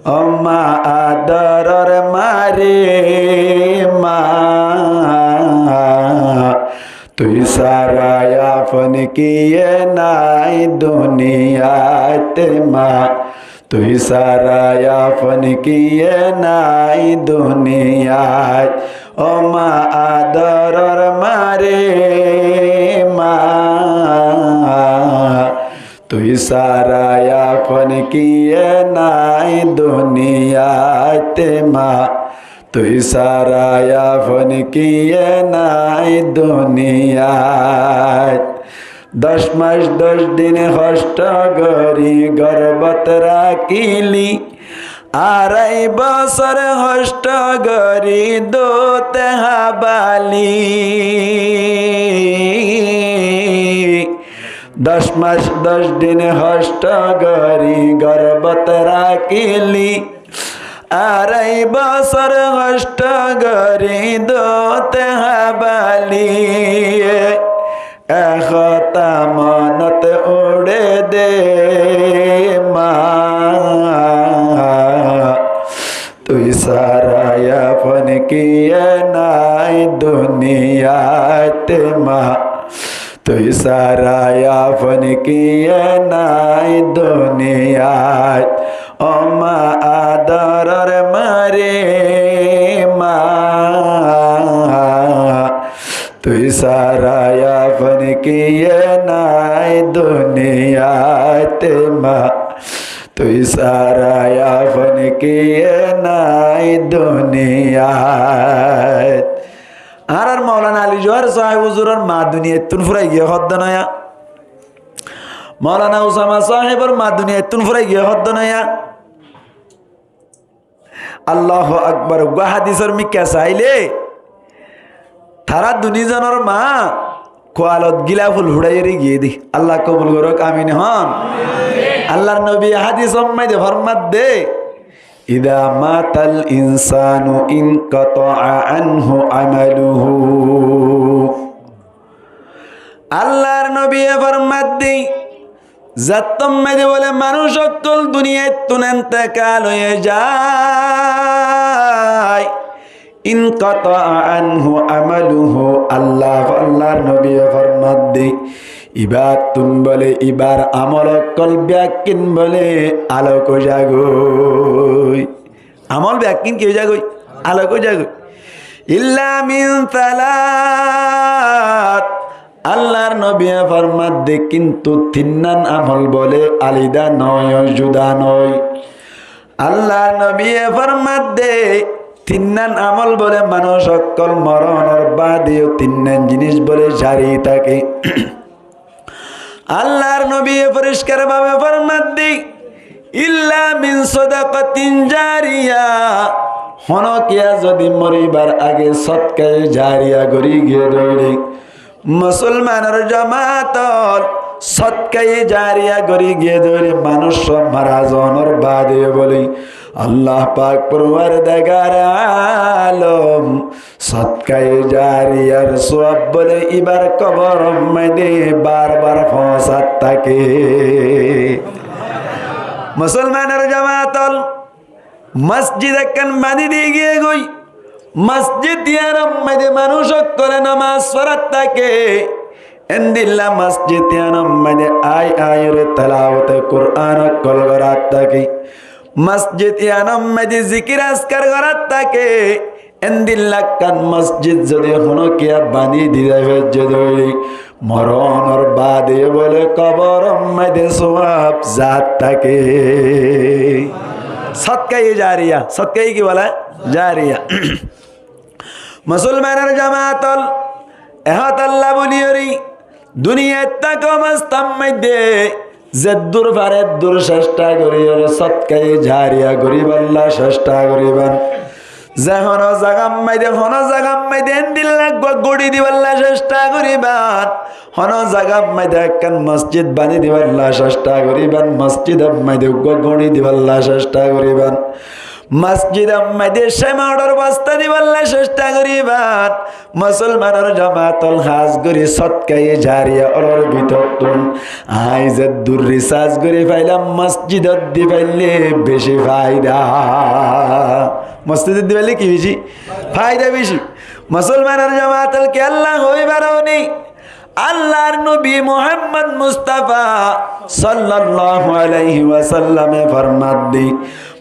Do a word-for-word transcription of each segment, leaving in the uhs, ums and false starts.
Ó ma adoror ma re ma, tui sára afon kiyé nai duniyait ma. Tui sára afon kiyé nai duniyait, ó ma adoror ma re ma. Tui sára afon kiyé nai duniyait ma. Tui sára afon kiyé nai duniyait. Doc mac doc din hosto gori gorbot rakili, arai bosor hosto gori dute habali. Doc mac doc din hosto gori gorbot rakili, arai bosor hosto gori dute habali. E hotá monot uçe de ma, tui sára afon kiyé nai duniyait ma. Tui sára afon kiyé nai duniyait, ó ma adoror ma re ma. Tui sára afon kiyé nai duniyait ma. Tui sára afon kiyé nai duniyait. Añárar Moulana Ali Johar sáheb huzuror ma duniyaittún furai giyé hoddé noya. Moulana Usama sáhebor ma duniyaittún furai giyé hoddé noya. Allahu Akbar, uggwá hadisor mikká sailé, tará duni zonor ma kualot gilaf ól fuçaiyóre giyé de. Allah kobul gorók, amin hon. Allar nobiye hadisor maze formadde, "Iza matal insanu inqata'a anhu amaluhu." Allar nobiye formadde, zettót maze bóle manúic ókkol duniyaittún entekal óiye zai, inqata'a anhu amaluhu, Allah, Allar nobiye formadde, ibáttún bóle ibár amol ókkol beggín bóle alok ói zagói. Amol beggín ki ói zagói? Alok ói zagói. Illa min salat. Allar nobiye formadde, kintu tinnán amol bóle alida noó, juda noó. Allar nobiye formadde, tinnán amol bóle manúic ókkol moronor baade yó tinnán jinis bóle zari táke. Allar nobiye foriskar bábe formadde, illa min sodaqatin jariya, honókiya zodi moribar age sodkaye jariya gorí giyé dóile, musolmanor jamaat ól, sodkaye jariya gorí giyé dóile manúic mara zonor baade bóle, Allah pak porwardigare alom sodkaye jariyar suwab bóle ibár kobor maze bar bar foóñsat táke. Musolmanor jamaat ól, masjid ekkán bañdí di giyé goi. Masjid iyanor maze manúic ókkole nomás forat táke. Endilla masjid iyanor maze ai aiyóre telawote Kuran ókkol gorat táke. Masjid iyanor maze zikir askar gorat táke. Endilla ekkán masjid zodi honókiya bañdí di zai faijje dóile, moronor baade bóle kobor maze suwab zat táke. Sodkaye jariya, sodkaye ki bóle? Jariya. Musolmanor jamaat ól, e hotá lla buli óre, duniyait táka obostár maze zeddur fare eddur cesta gorí óre sodkaye jariya goríballa cesta goríban. Ze honó zagar maze, honó zagar maze endilla eggwá gorí diballa cesta goríban. Honó zagar maze ekkán masjid bañdí diballa cesta goríban, masjidor maze eggwá gorí diballa cesta goríban. Mosjidor maze cemedor bosta dibolla cesta goriban. Musolmanor jamaat ól, hás gori sodkaye jariya ólor bútottún añí zeddúr risas gori failam, mosjidot di faille beci faida. Mosjidot di faille ki beci? Faida beci. Musolmanor jamaat ól, ki Allah hoi baroni? Allar nobi Muhammad Mustafa sallallahu alaihi wasallame formadde,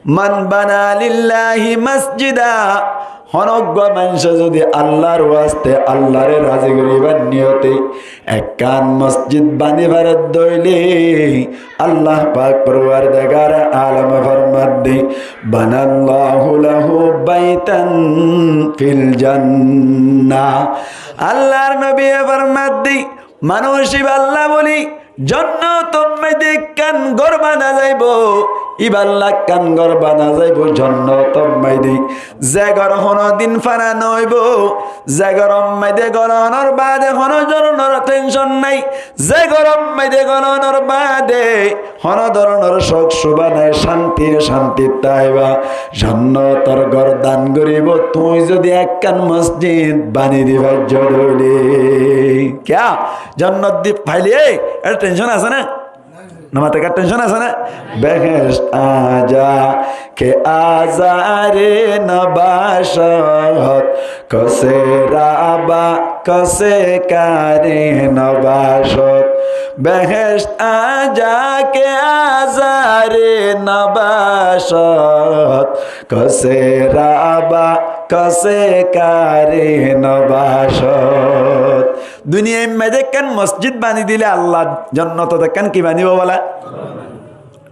"Man bana lillahi masjida", honó uggwá maincé zodi Allar waste, Allare razi goribar niyote ekkán mosjid bani faredde óile, Allah pak porwardigare alome formadde, "Banallahu lahu baitan fil jannah." Allar nobiye formadde, manúic íballa bóli jonnotor maze ekkán gór bana zaibo, íballa ekkán gór bana zaibo jonnotor maze. Ze gór honódin fana no óibo, ze góror maze golonor baade honó dóronor tension nai, ze góror maze golonor baade honó dóronor cók cúba nai, cánti cántit táiba. Jonnotor gór dan goribo tuñí zodi ekkán mosjid bani di faijjó de óile. Kiyá? Jonnot di faile, ei, eçé tension asé né? Nomate kiyá tension asé né? Behesht añja ke azare nabashot, kose raba kose kare nabashot. Behesht añja ke azare nabashot, kose raba kose kare nabashot. Duniyait maze ekkán mosjid bani dile Allah jonnotot ekkán ki banibo bola?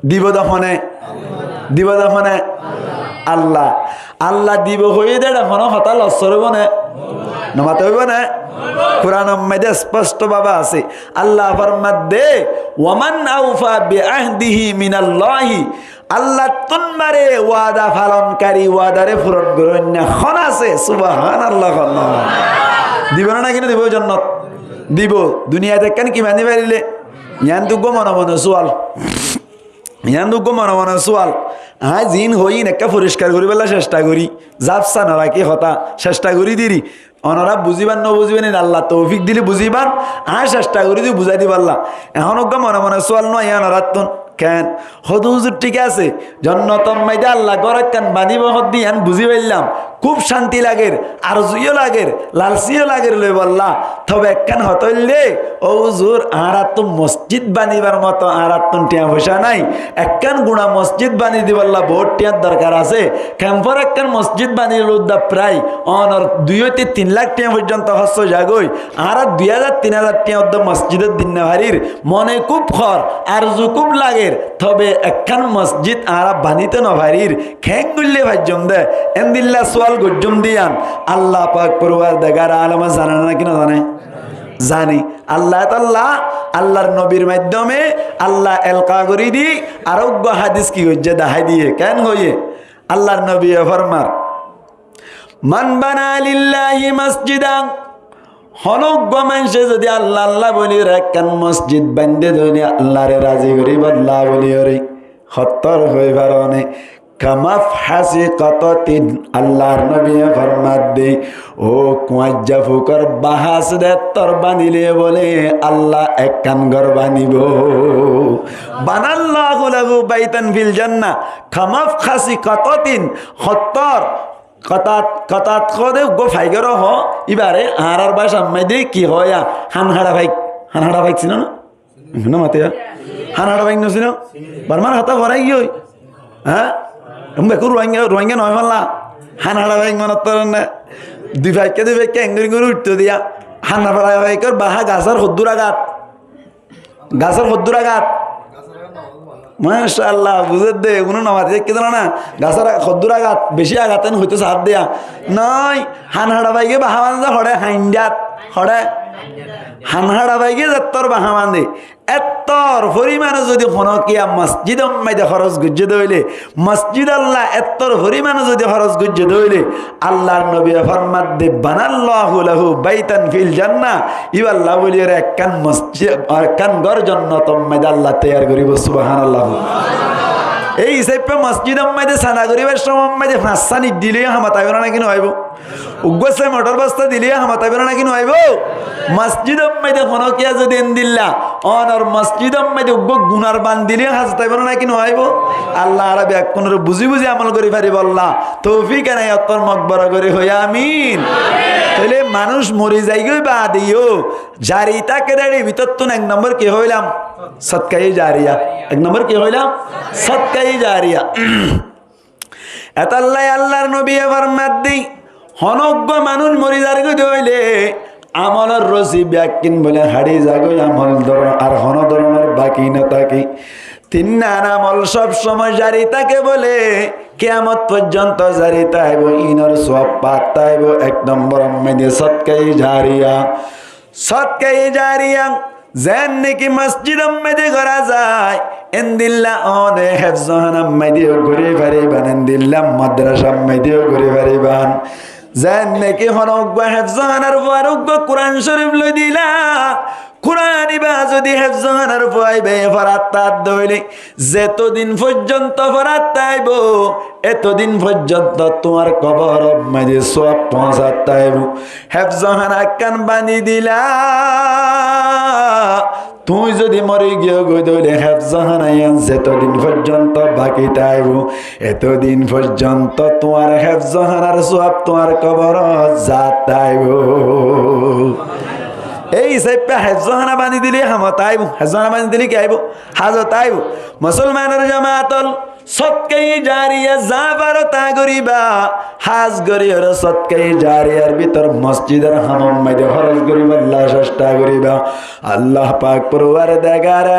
Dibo de hone? Dibo de hone? Allah. Allah dibo hoiye de eçé honó hotá lossor óibo né? Nomate óibo né? Kuranor maze sposto bábe asé. Allah formadde, "Wa man awfa bi ahdihi minallahi." Allattún bare wada falonkari, wadare furon goróinna hon asé? Subhanallah, Allah. Dibo né naki no dibo jonnot? Dibo. Duniyait ekkán ki bani farile? Yián de uggwá mone mone sual. Yián de uggwá mone mone sual. Añí ziín hoiyí ekká foriskar goríbolla cesta gorí. Zafsa no rakí hotá cesta gorí diri. Onora buziban no buziban, in Allah toufik dile buziban. Añí cesta gorí di buzái dibolla. Ehón uggwá mone mone sual no aiyé onorattún? Ken? Hoó de huzur, thík asé, jonnotor maze Allah gór ekkán banibo hoó de yián buzí faillam. Kúb cánti lager, arzu yó lager, lalsi yó lager loibolla. Tobe ekkán hotá óilde, ó huzur, añárattú mosjid banibar moto añárattún thiañ foicá nái. Ekkán guñá mosjid bani dibolla bout thiañr dorkar asé. Kemfor ekkán mosjid bani lodda prai onor dui óite tin lak thiañ foijjonto hóros ói zagói. Añára dui házar tin házar thiañ uddá mosjidot di no farir. Mone kúb hoór, arzu kúb lager, tobe ekkán mosjid añára banito no farir. Keén goille faijjóm de? Endilla sual goijjóm de yián Allah pak porwardigare alome zane naki no zane? Zane. Allah talla Allar nobir maiddome Allah elka gorí di aró uggwá hádis ki goijjé dahái diyé. Keén hoiyé? Allar nobiye formar, "Man bana lillahi masjidan", honó uggwá maincé zodi Allah Allah bóli ekkán mosjid baindé de óile, Allare razi goríbolla bóli óre, hottór hoi faron né? "Kamafhasi qatatin", Allar nobiye formadde, ó kuañjja fukor bahás de ettór banile bóle Allah ekkán gór banibo. "Banallahu lahu baitan fil jannah, kamafhasi qatatin", hottór Katat, katat hoó de uggwá faigor hoó, ibare añárar bácar maze ki hoó ya? Hanhaça faik, hanhaça faik sino na? Sino mate ya? Hanhaça faik no sino? Barmar hotá horai giyói. Há? Em bekkún Ruáingga, Ruáingga no hoó falla. Hanhaça faik monot forer né? Dui faikka, dui faikka engori engori uiththó diya. Hanhaça faikor baha gasór hoddúr agat? Gasór hoddúr agat? Macállah, buzér de, egunó no maté, ki zano na? Gasór hoddúr agat, beci agat en hoitó saár de. Noó, hanhaça faige baha bande hoçé, haindát, hoçé? Hanhaça faige zettór baha bande, ettór forimane zodi honókiya mosjidor maze hóros goijjé de óile, mosjidolla ettór forimane zodi hóros goijjé de óile, Allar nobiye formadde, "Banallahu lahu baitan fil jannah", iballa bóli ore ekkán mosjid, ekkán gór jonnotor maze Allah toiyar goríbo. Subhanallah. Ei hísafe mosjidor maze sada goríbar cómot maze fañssán it dilé ham óibo né náki no óibo? Uggwá sementor bosta dilé ham óibo né náki no óibo? Mosjidor maze honókiye zodi endilla onor mosjidor maze uggwá gunar ban dilé ham óibo né náki no óibo? Allah añára beggúnore buzí buzí amol gorí faribálla toufik enayot formok, boro gorí hoó amin. Tóile manúic mori zaigói baade yó zari táke de, er bútottún ek nombor ki hoilam? Sodkaye jariya. Ek nombor ki hoilam? Sodkaye jariya. Etolla Allar nobiye formadde, honó uggwá manúic mori zargói de óile, amolor rosi beggín bóle hári zagói, amol dor-, ar honó doronor baki no táke. Tin nan amol sob somoi zari táke bóle, kiyamot foijjonto zari táibo, inor suab fat táibo. Ek nombor maze sodkaye jariya. Sodkaye jariya, zen niki mosjidor maze gora zai, endilla one hefzohanor maze yó gori fariban, endilla madrasar maze yó gori fariban. Zen niki honó uggwá hefzohanar fuare uggwá Kuran Corif loi dila, Kuran iba zodi hefzohanar fua ibaye forat táke de óile, zetodin foijjonto forat táibo, etodin foijjonto tuáñr koboror maze suab foóñsat táibo. Hefzohana ekkán bañdí dila, tuñí zodi mori giyó goi de óile, hefzohana yián zetodin foijjonto baki táibo, etodin foijjonto tuáñr hefzohanar suab tuáñr koborot zat táibo. Ei hísafe hefzohana bañdí dile ham óibo, hefzohana bañdí dile ki óibo? Hás óibo. Musolmanor jamaat ol, sodkaye jariya za faro ta goriba, hás gori ore sodkaye jariyar bútore mosjidor hamor maze hóros goriba, Allah cesta goriba. Allah pak porwardigare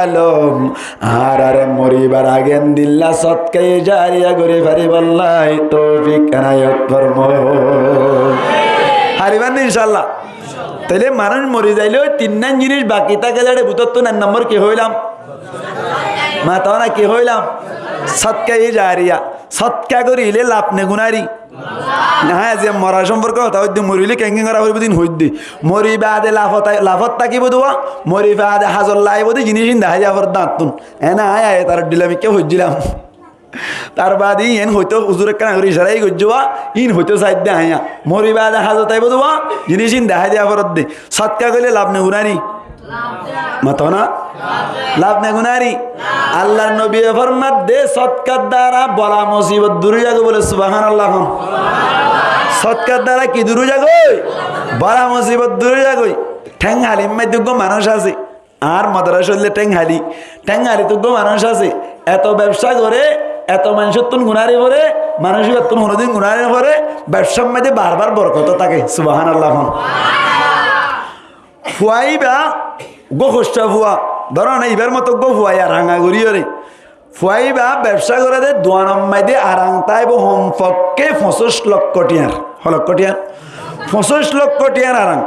alom, añárare moribar age endilla sodkaye jariya gori faribálla toufik enayot formok. Faribá né inshaAllah? Tóile manúic mori zaile ói tin nan jinis baki táke de, er bútottún ek nombor ki hoilam? Mató na, ki hoilam? Sodkaye jariya. Sodka gorile laf né guná ri? Añí aijja morar somporke hotá hoiddé, morile keén keén gora foribo de ín hoiddé. Mori baade lafot, lafot tákibo de, mori baade házot laibo de, jinis ín dahái diya foribó de añáttun. Ene añí aiyé tar dhilla mikká hoijjílam. Tar baade ín hoito, huzure ekkán añgulor icára goijjé, ín hoito saidde aññí. Mori baade házot aibo de, jinis ín dahái diya foredde. Sodka goille laf né guná ri? Mató na? Laf né guná ri? Allar nobiye formadde, sodkar duara bala musibot dur ói zagói bóle, subhánallah hoón. Sodkar duara ki dur ói zagói? Bala musibot dur ói zagói. Théng hálir maze uggwá manúic asé. Añár madrasar óile Théng háli, Théng hálit uggwá manúic asé. Eto bebsa goré, eto maincóttun guná ri foré, manúic íbattun honódin guná ri foré, bebsar maze barbar borkot táke. Subhánallah hoón. Fua íba uggwá hoccá fua, dóro na, íbar moto uggwá fua, yá ranga gorí ore. Fua íba bebsa goré de, duanor maze arang táibo homfokke foñsíc lokko thiyar. Hó lokko thiyar? Foñsíc lokko thiyar arang.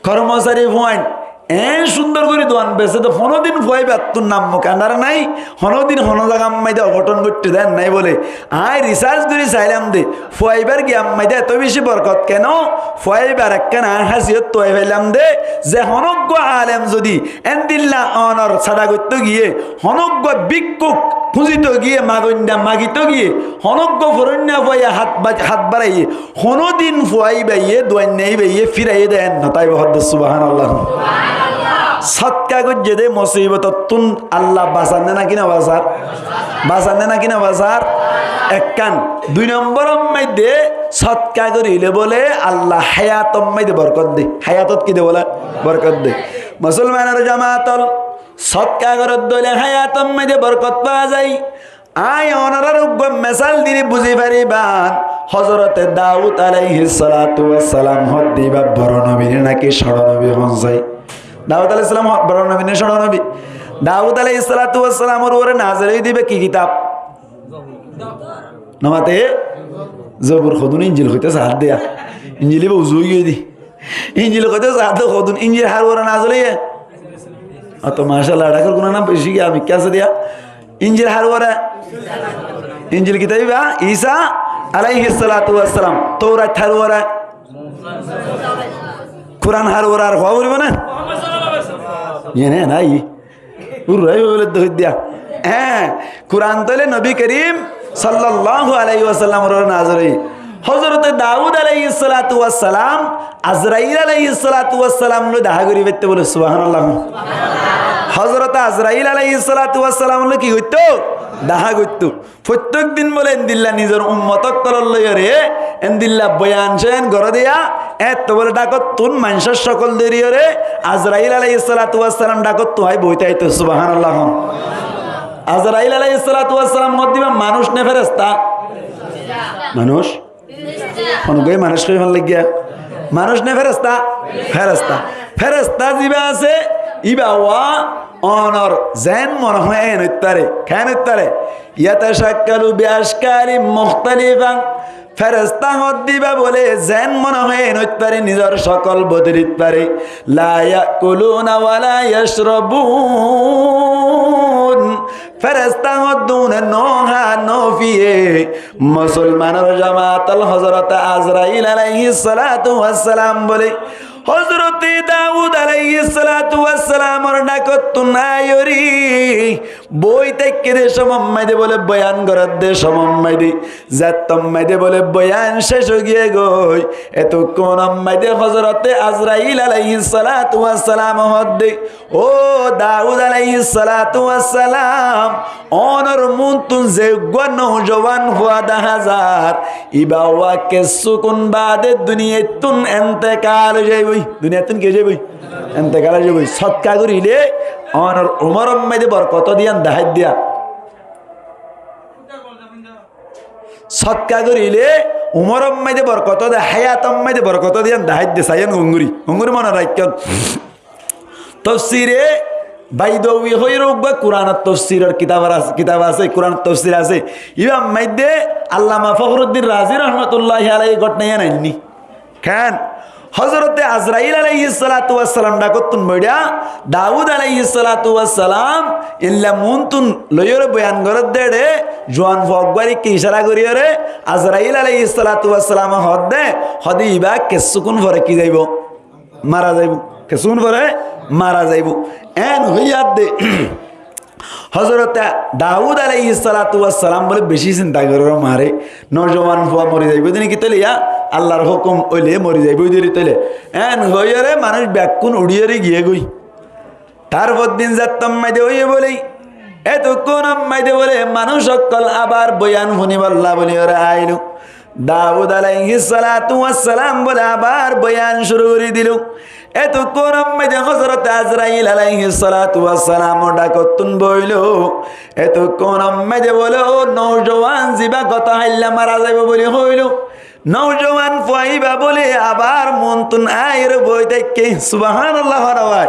Kormosari fuain eén cúndor gorí duan besé de, honódin fua íbattun nam muk andar nái, honódin honó zagar maze ogothón goittó de nái bóle. Añí risarc gorí sailam de, fua íbar giyan maze eto beci borkot keno, fua íbar ekkán añí hásiyot tuwai failam de, ze honóggwá alem zodi endilla onor sada goittó giyé, honóggwá bíkkuk kúzito giyé, magoinna magito giyé, honóggwá foróinna fuaye hát ba-, hát baraiyé, honódin fua íbaye, duainna íbaye fíraiyé de en no táibo, hoddé subhánallah. Sodka goijjé de musibotottún Allah basar né náki no basar? Basar né náki no basar? Ekkán. Dui nombor maze sodka goríle bóle Allah háyator maze borkot de. Háyatot ki de bóle? Borkot de. Musolmanor jamaat ol, sodka goródde óile háyator maze borkot fa zai. Añí onoráre uggwá mesal dile buzí faribán. Hozorote Daud alaihissalatu wassalam hoddé íba boro nobi né náki cóñço nobi hoón sai? Daud alaihissalam ho-, boro nobi né cóñço nobi? Daud alaihissalatu wassalamor uore nazil óiye de íba ki kitab? No mate? Zobur hodún, Injil hoito saádde. Injil íba uzu óiye de. Injil hoito saádde hodún, Injil hár uore nazil óiye? Ato macállah, dhakar guná nam beci giyá, ami ki asé diya? Injil hár uore? Injil kitab íba Isa alaihissalatu wassalam. Taurat hár uore? Kuran hár uore, ar hoó foribo na? Iyén nái. Urrai bole de hoiddiya. Hé, Kuran tóile Nobi Kerim sallallahu alaihi wasallamor uore nazil óiye. Hozrote Daud alaihissalatu wassalam Azrail alaihissalatu wassalam loi dahá gorí faitto bole, subhanallah. Hozrote Azrail alaihissalatu wassalam loi ki goitto? Dahá goitto. Fottek din bole endilla nizor ummot ókkolor loiyore endilla boyan coyan goré de, etto bole dhakottún maincór cokol dóriyore Azrail alaihissalatu wassalam dhakottún ai boói táito, subhanallah. Azrail alaihissalatu wassalam hoódde íba manúic né feresta? Manúic? Honó goi manúic hoi fán laiggé? Manúic né feresta? Feresta. Feresta ziba asé, íba wa onor zen mone hoó en óit fare. Ken óit fare? Yatashakkalu bi ashkalin mukhtalifa. Feresta hoódde íba bole zen mone hoó en óit fare, nizor cokol bodolit fare. La yakuluna wa la yashrabun. Feresta hoódde une no há, no fiyé. Musolmanor jamaat ol, Hozrote Azrail alaihissalatu wassalam bole Hozrote Daud alaihissalatu wassalamor dhakottún aiyóre boói táikke de cómot maze bole boyan gorér de cómot maze, zettót maze bole boyan céc ói giyé goi, etukkúnot maze Hozrote Azrail alaihissalatu wassalam hoódde, ó Daud alaihissalatu wassalam, onor muúntu ze uggwá noujowan fua dahá zar, íba wa kessúkun baade duniyaittún entekal ói zaiboi. Duniyaittún ki ói zaiboi? Entekal ói zaiboi. Sótka goríle onor umorot maze borkot ó de yían daháidde. Sótka goríle umorot maze borkot ó de, háyatot maze borkot ó de yían daháidde. Saiyón gongori, gongori mone raikkón. Tofsire Baidawi hoiyóre uggwá Kuranor tofsiror kitab as-, kitab asé, Kuranor tofsir asé. Íbar maze Allama Fokhruddin Razi rahmatullahi alaihi gótna yían ainné. Ken? Hozrote Azrail alaihissalatu wassalam dhakottún boiçá, Daud alaihissalatu wassalam illa muúntu loiyóre boyan gorér de, juan fua uggwáre ki icára goríyore, Azrail alaihissalatu wassalam hoódde, hoódde íba kessúkun fore ki zaibo? Mara zaibo. Kessúkun fore mara zaibo. En hoiyadde Hozrote Daud alaihissalatu wassalam bole beci sinta gorér, mare, noujowan fua mori zaibo de né ki tóile, yá Allar hókum óile mori zaibo de tóile. En hoiyóre manúic bekkún uçíyore giyé goi. Tarfor din zettót maze óiye bole, etukkúnot maze bole manúic ókkol abar boyan fúnibolla buliyóre ailo. Daud alaihissalatu wassalam bole abar boyan cúru gorí dilo. Etukkúnot maze Hozrote Azrail alaihissalatu wassalamor dhakottún boilo. Etukkúnot maze bole ó noujowan ziba goto hailla mara zaibo buli hoilo. Noujowan fua íba bole abar muúntu aiyóre boói táikke. Subhanallah hoó na bái.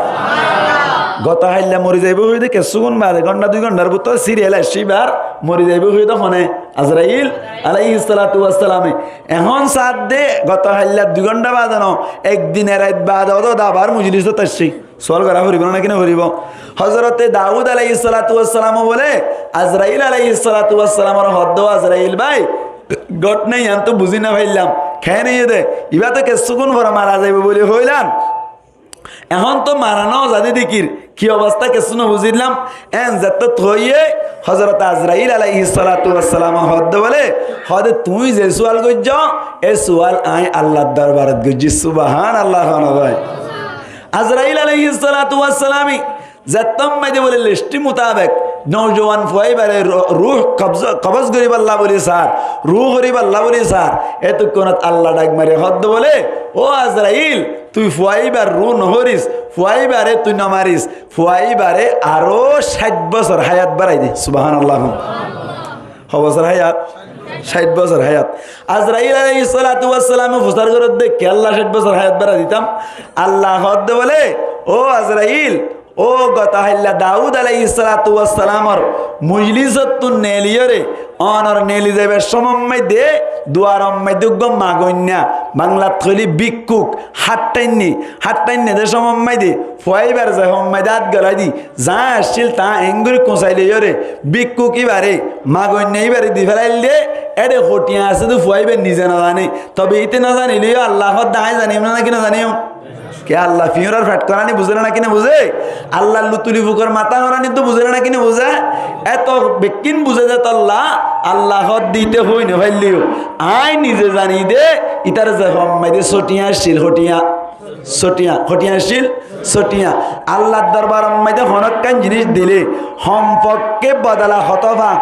Goto hailla mori zaibo hoiyé de kessúkun baade, gónta dui góntar bútore siriyal aiccé íbar mori zaibo hoiyé de hone? Azrail alaihissalatu wassalame. Ehón saádde goto hailla dui gónta baade no, ek din ek rait baade ódde abar mojlisot aiccé. Sual gorá foribó né, náki no foribó? Hozrote Daud alaihissalatu wassalame bole Azrail alaihissalatu wassalamore hoódde, ó Azrail bái, gótna yían to buzí no faillám. Ken óiye de? Íba to kessúkun fore mara zaibo buli hoilan. Ehón to mara no zade dekír, ki obosta kessú no buzílam. En zettót hoiyé, Hozrote Azrail alaihissalatu wassalame hoódde bole, hoódde tuñí ze sual goijjó, e sual añí Allar dorbarot goijjí. Subhanallah hoó na bái. Azrail alaihissalatu wassalame zettót maze bole lesti mutabek noujowan fua íbare ru-, ruh kobz-, kobos goríbolla buli sar, ruh goríbolla buli sar, etukkúnot Alla dhak mari hoódde bole, ó Azrail, tui fua íbar ruh no horis, fua íbare tui no maris, fua íbare aró cáit bosór háyat barai de. Subhanallah. Hó bosór háyat? Cáit bosór háyat. Azrail alaihissalatu wassalame fusár gorér de, kiyólla cáit bosór háyat barai ditam? Alla hoódde bole, ó Azrail, ó goto hailla Daud alaihissalatu wassalamor mojlisottún neeliyóre, onor neeli zaibar cómot maze duaror maze uggwá magoinna, Banglat hoile bíkkuk, háttainne, háttainne de cómot maze fua íbar ze cómot maze át golai di, za accíl ta enggori kuñsai loiyóre bíkkuk íbare, magoinna íbare di felail de. Ede hotiya asé de fua íba nize no zane. Tobe íte no zanileyo Alla hoódde añí zanim né, náki no zanim? Ke Allah fiñúrar feṭ goráni buzé né náki nobuzé? Allar lutuli fukor matá horáni to buzé né náki nobuzé? Eto bekkín buzé de tolla Allah hoódde íte hoói nofailleyó, aññí nize zani de, ítar ze hom maide sótiya accíl, hótiya, sótiya, hótiya accíl, sótiya. Allar dorbar maide honókkan jinis dile hom fokké bodola hotó fa?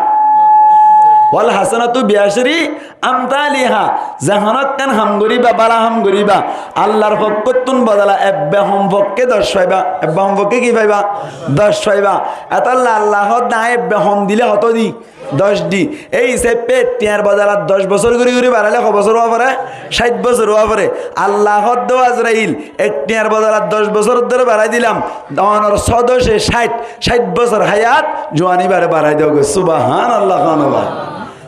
Wal hasanatu bi ashri amtaliha, ze honókkan ham goríba, bála ham goríba, Allar fokkóttun bodola ebbe hom fokké doc faiba, ebbe hom fokké ki faiba? Doc faiba. Etolla Allah hoódde aññí ebbe hom dile hotó di? Doc di. Ei hísafe ek tiañr bodola doc bosór gorí gorí baraile ho bosór ówa fore? Cáit bosór ówa fore. Allah hoódde, ó Azrail, ek tiañr bodola doc bosór dóri barai dilam, onor só doce cáit, cáit bosór háyat, juani bare barai dogói. Subahánallah hoón bái.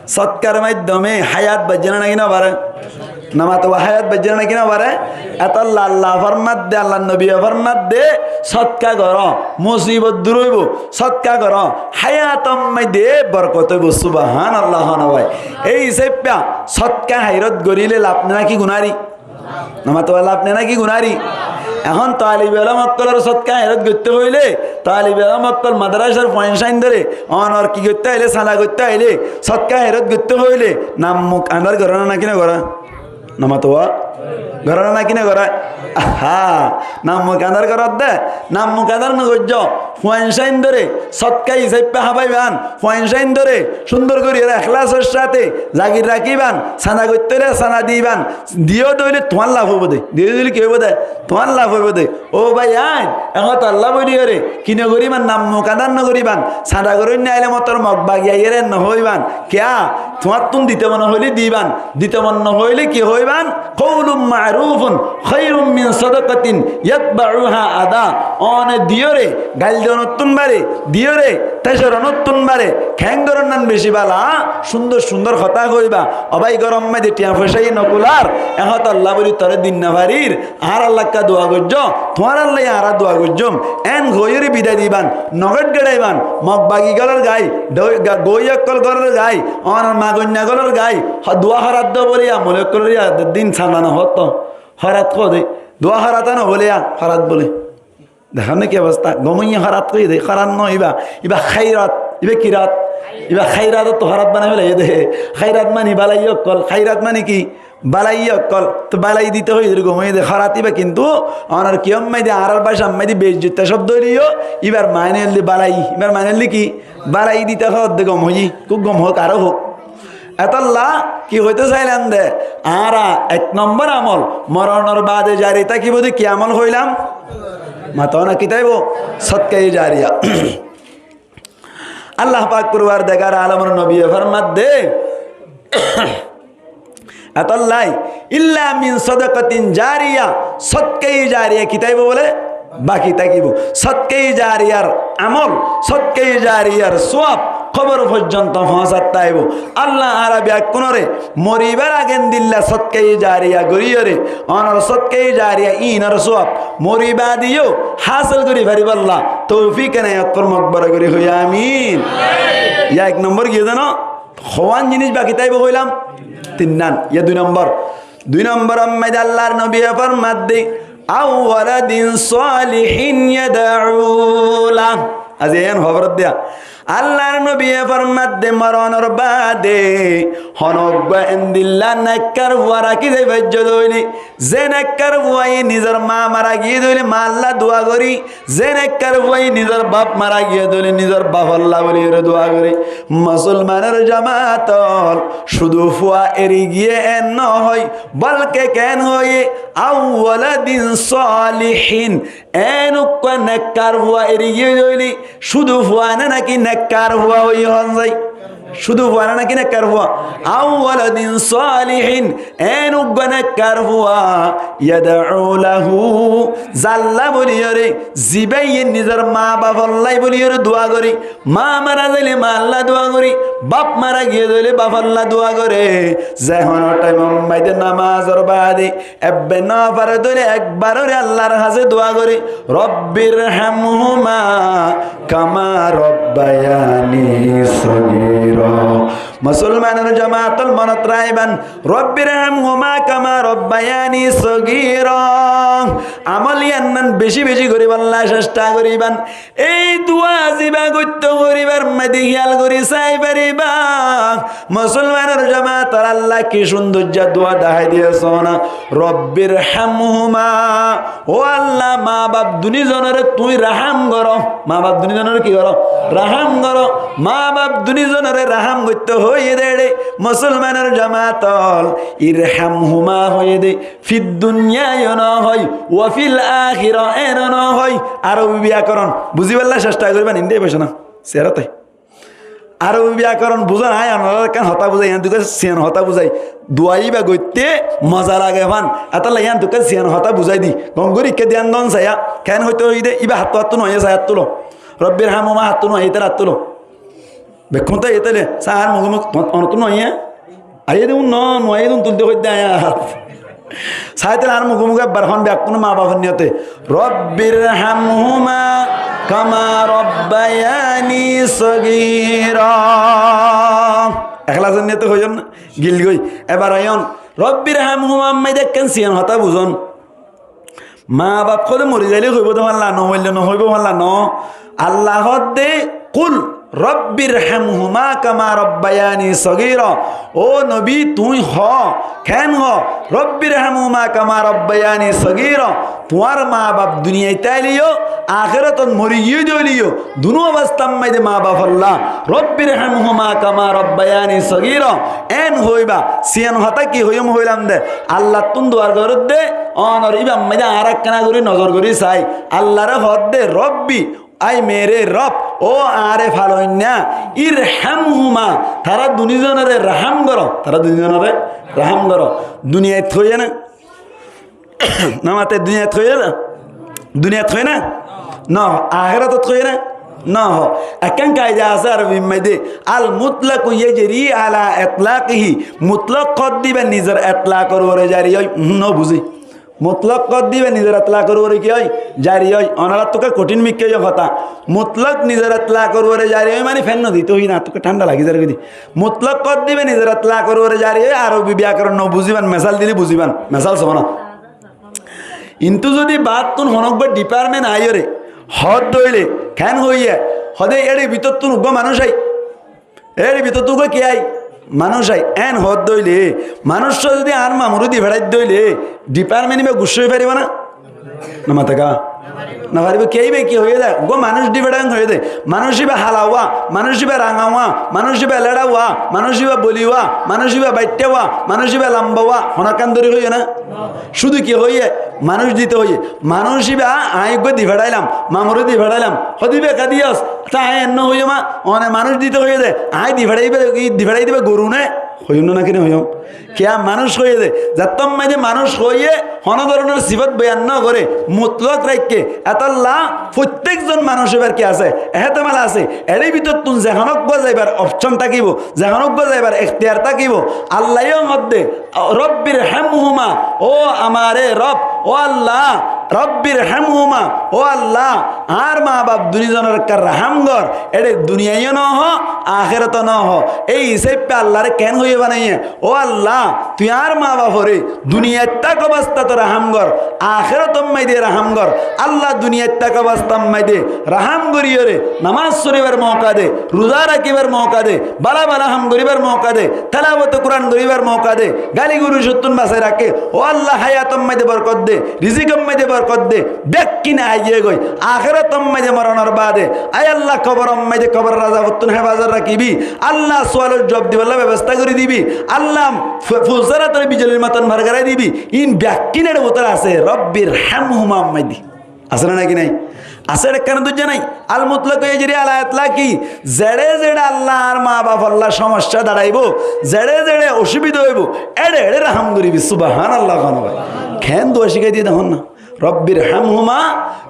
Sótkar maiddome háyat baijjé né náki nobare? Nomato bái, háyat baijjé né náki nobare? Etolla Allah formadde, Allar nobiye formadde, sótka goró, musibot dur óibo, sótka goró, háyator maide borkot óibo. Subahánallah hoón bái. Ei hísafe sótka háirat goríle laf né náki gunári? Nomato bái, laf né náki gunári? Ehón talibe elóm ókkolor sótka háirat goitté hoilé, talibe elóm ókkol madrasar fuain sáindore, onor ki goitté ailé, sanda goitté ailé, sótka háirat goitté hoilé, nam muk andár gorá né náki nogorá? Nomato bái, gorá né náki nogorá? Aha, nam muk andár gorá de, nam muk andár nogoijjó, fuain sáindore sótka hísafe hábaiban, fuain sáindore cúndor gorí ar ehlasor sáte zagir rakíban, sanda goitté óile sanda diban, diyó de óile tuáñr laf óibo de, diyó de óile ki óibo de? Tuáñr laf óibo de. Ó bái ain, ehón to Allah bóli yóre ki nogoríban? Nam muk andár nogoríban, sanda goróinna ailé motor Mog bagi aiyére nohoóiban. Kiyá? Tuáñttun dito mone hoilé diban, dito mone nohoilé ki hoóiban? Qaulun ma'rufun khairun min sadaqatin yatba'uha adha. One diyóre gail donottún bare, diyóre tecoronóttun bare, keéngorónnan beci bála, cúndor cúndor hotá hoóiba. Ó bái, góror maide tiañ foicá yí nokulár, ehón to Allah bóli toré din nofarir, añárar lakka dua goijjó, tuáñrar lai añára dua goijjóm. Eén hoiyóre bidai diban, nogoit geçaiban, Mog bagi gólor gai, doi-, ga-, goi ókkol gólor gai, onor magoinna gólor gai, ho-, dua horat dó bóli amol ókkolor yador din sanda nohoótto. Horat hoó de, dua horat nohoóle yá, horat bóle. Dekón né ki obosta? Gom óiye, horat hoiyé de, horat no iba, iba háirat, iba ki rat? Iba háirat, to horat banai félaiye de. Háirat mani bálai ókkol, háirat mani ki? Bálai ókkol, to bálai dito hoiyé de, gom óiye de, horat iba kintu onor kiyór maide, añárar bácar maide beijjotta cóbdo óileyo, ibar mane óilde bálai, ibar mane óilde ki? Bálai dito hoódde gom óiye, kúb gom hoók, aró hoók. Etolla ki hoitó sailam de, añára ek nombor amol, moronor baade jari tákibo de ki amol hoilam? Mato na ki táibo? Sótkaye jariya. Allah pak porwardegar alomor nobiye formadde, etolla, illa min sadaqatin jariya, sótkaye jariya ki táibo bóle? Baki tákibo. Sótkaye jariyar amol, sótkaye jariyar suwab kóbor foijjonto foóñsat táibo. Allah añára beggúnore moribar age endilla sótkaye jariya goríyore, onor sótkaye jariya ínor suwab mori baade yó hásil gorí faribálla toufik enayot formok, boro gorí hoiyé amin. Yá ek nombor giyé de no? Hoón jinis baki táibo hoilam? Tinnán. Yá dui nombor. Dui nombor ot maide Allar nobiye formadde, aw waladin salihin yad'u lah. Aijja yián hoór diya. Allar nobiye formadde, moronor baade honó uggwá endilla nekkar fua rakí zai faijjó de óile, ze nekkar fuaye nizor maa mara giyé de óile maalla dua gorí, ze nekkar fuaye nizor baf mara giyé de óile nizor bafolla bóliyore dua gorí. Musolmanor jamaat ol, cúdu fua eri giyé en no hoói, bolke keén hoiyé, aw waladin salihin, en uggwá nekkar fua eri giyé de óile, cúdu fua né náki nekkar fua hoiyé hoón zai? Cúdu fua né náki nekkar fua? Aw waladin salihin, en uggwá nekkar fua, yad'u lahu, zalla bóliyore, zibáye nizor maa bafolla bóliyore dua gorí, maa mara zaile maalla dua gorí, baf mara giyé de óile bafolla dua goré, ze honó thaimor maide nomazor baade ebbe no fare de óile ekbar óre Allar hañsé dua goré, Rabbirhamhuma kama rabbayani sagira. Musolmanor jamaat ól, monot raiban, "Rabbirhamhuma kama rabbayani sagira." Amol iánnan beci beci goríballa cesta goríban. Ei dua ziba goittó goríbar maze hiyal gorí sai faribá. Musolmanor jamaat ól, Allah ki cúndor dua dahái diyé sóna. "Rabbirhamhuma." Ó Allah, maa baf duní zonoré tuñí rahám goró. Maa baf duní zonoré ki goró? Rahám goró. Maa baf duní zonoré rahám goittó hoiyé dé, musolmanor jamaat ól, "Irhamhuma" hoiyé dé. Fid dunya yó no hoó, "wa fil akhirah" yó no hoó. Arobi biyakoron buzíballa cesta goríban, indé boicó na, siyarot. Arobi biyakoron buzón, añí onoráre ekkán hotá buzái, iántu siyan hotá buzái. Dua íba goitté moza lage fán. Etólla iántu siyan hotá buzái di. Gom gorí ekká diyan don saiya. Keén hoitó hoiyé dé, íba háttu háttu no aiyé, sai háttu lo. "Rabbirhamhuma" háttu no aiyé, ítara háttu lo. Bekkún tó aiyé tóile, sai añár mukí mukí, onottú no aiyé. Aiyé dé un no, no aiyé dé un tulté hoiddé añár. Sai tóile añár mukí mukí ebbar hon bekkún maa bafor niyote. "Rabbirhamhuma kama rabbayani sagira." Eklasor niyote hoiyón, gil goi. Ebar hoiyón, "Rabbirhamhuma" maze ekkán siyan hotá buzón. Maa baf hoilé mori zailé hoibó dé fán no, moille no hoibó fán no. Allah hoó dé, "Qul rabbirhamhuma kama rabbayani sagira." Ó nobi, tuñí hoó, keén hoó, "Rabbirhamhuma kama rabbayani sagira." Tuáñr maa baf duniyait táile yó, akératot mori giyé dé óile yó, dunú obostár maze maa bafolla, "Rabbirhamhuma kama rabbayani sagira." Eén hoibá, siyan hotá ki hoiyóm hoilam dé. Allattún dua goródde, onor íbar maze añára ekkána gorí nozor gorí sai. Allaré hoódde, "Rabbi", ai mere Rob, ó añáre faloinna, "irhamhuma", tará duní zonoré rahám goró, tará duní zonoré rahám goró. Duniyait hoiyé na? No mate, duniyait hoiyé na? Duniyait hoiyé na? No, ahératot hoiyé na? No. Ekkán kaida asé Arobir maze, "Al mutlaqu yajri ala itlaqihi." Mutlak hoódde íba nizor itlakor uore jari ói, uhum, no buzí. Mutlak hoódde íba nizor itlakor uore ki ói? Jari ói. Onorattú kothin mikká ói hotá. Mutlak nizor itlakor uore jari ói mani fen no dito hoiyé na, attú thánda lagi zar goi dé. Mutlak hoódde íba nizor itlakor uore jari ói, Arobi biyakoron no buzíban, mesal dile buzíban. Mesal sóna. Kintu zodi baattún honó uggwá department aiyóre, hoódde óile, keén hoiyé, hoódde éçe bútottún uggwá manúic ai. Éçe bútottún uggwá ki ai? Manúic ai. Eén hoódde óile, manúic zodi añár mamuré di feçáidde óile, department íba guccá ói faribó na? No mate ká? No faribó. Kiyá íba ki hoiyé dé? Uggwá manúic di feçáiyum hoiyé dé. Manúic íba hala uwá, manúic íba ranga uwá, manúic íba léça uwá, manúic íba boli uwá, manúic íba baiththá uwá, manúic íba lamba uwá, honókkán dóri hoiyé na? Cúdu ki hoiyé? Manúic dito hoiyé. Manúic íba aññí uggwá di feçáilam, mamuré di feçáilam. Hoódde íba ká diyós? Te aññí enná hoiyúm, one manúic dito hoiyé dé, aññí di feçái íba, di feçái diba goru né? Hoiyúm né, náki no hoiyúm? Kiyá manúic hoiyé dé, zettót maze manúic hoiyé, honó dóronor sifot boyan no goré, mutlak raikké, etólla fottík zon manúic íbar ki asé? Ehtemal asé. Éçe bútottún ze honó uggwá zaibar opcon tákibo, ze honó uggwá zaibar ektiyar tákibo. Allaye yó hoódde, "Rabbirhamhuma", ó añáre Rob, ó Allah, "Rabbirhamhuma", ó Allah, añár maa baf duní zonoré ekká rahám gor, éçe duniyait yó no hoó, akératot no hoó. Ei hísafe Allaré keén hoiyé banaiyé? Ó Allah, tui añár maa baforé duniyait táka obostát rahám gor, akératot maze rahám gor. Allah, duniyait táka obostát maze rahám goríyoré, namás foríbar mouka de, ruza rakíbar mouka de, bála bála ham goríbar mouka de, telawate Kuran goríbar mouka de, gali gulocottún basai raké. Ó Allah, hayator maze borkot de, rizikor maze borkot de, bekkín aiyé goi, akérator maze moronor baade, ai Allah, koboror maze koboror azabottún hefazot rakíbi. Allah, sualor juab dibolla bebosta gorí dibi. Allah, fu-, fusarator bijolir moton bargarái dibi. Ín bekkín ér bútore asé, "Rabbirhamhuma" maze. Asé né náki nái? Asé, ekkán duijja nái. Al mutlaqu yajri ala itlaqi. Zeçé zeçé Allah añár maa bafolla somossá daçaibo, zeçé zeçé ocubida óibo, éçe éçe rahám goríbi. Subhanallah, hono bái. Keén dua cíkai diyé dehón na. "Rabbirhamhuma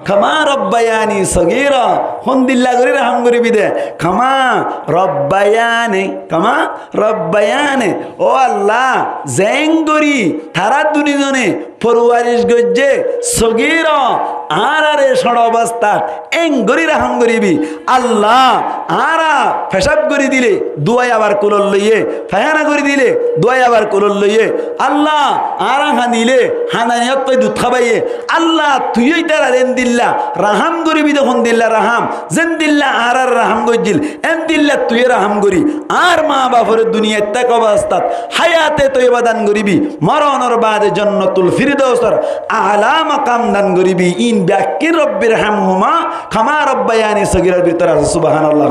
kama rabbayani sagira." Hondilla gorí rahám goríbi de. Kama rabbayani, kama rabbayani. Ó Allah, zeén gorí tará dunízone forwaric goijjé, sogíra, añáráre cóñço obostát, eén gorí rahám goríbi. Allah, añára fecáb gorí dile, duwai abar kulot loiyé, faihána gorí dile, duwai abar kulot loiyé. Allah, añára hañdile, hañdaniyót fai dud hábaiye. Allah, tuiyó ítarare endilla rahám goríbi de, hondilla rahám, zendilla añáráre rahám goijjíl, endilla tuiyó rahám gorí. Añár maa baforé duniyait táka obostát háyate toiyeba dan goríbi, moronor baade Jannatul Firdausor aala makam dan goríbi. Iín bekkín Rabbi irhamhuma kama rabbayani sogírar bútore asé. Subhánallah.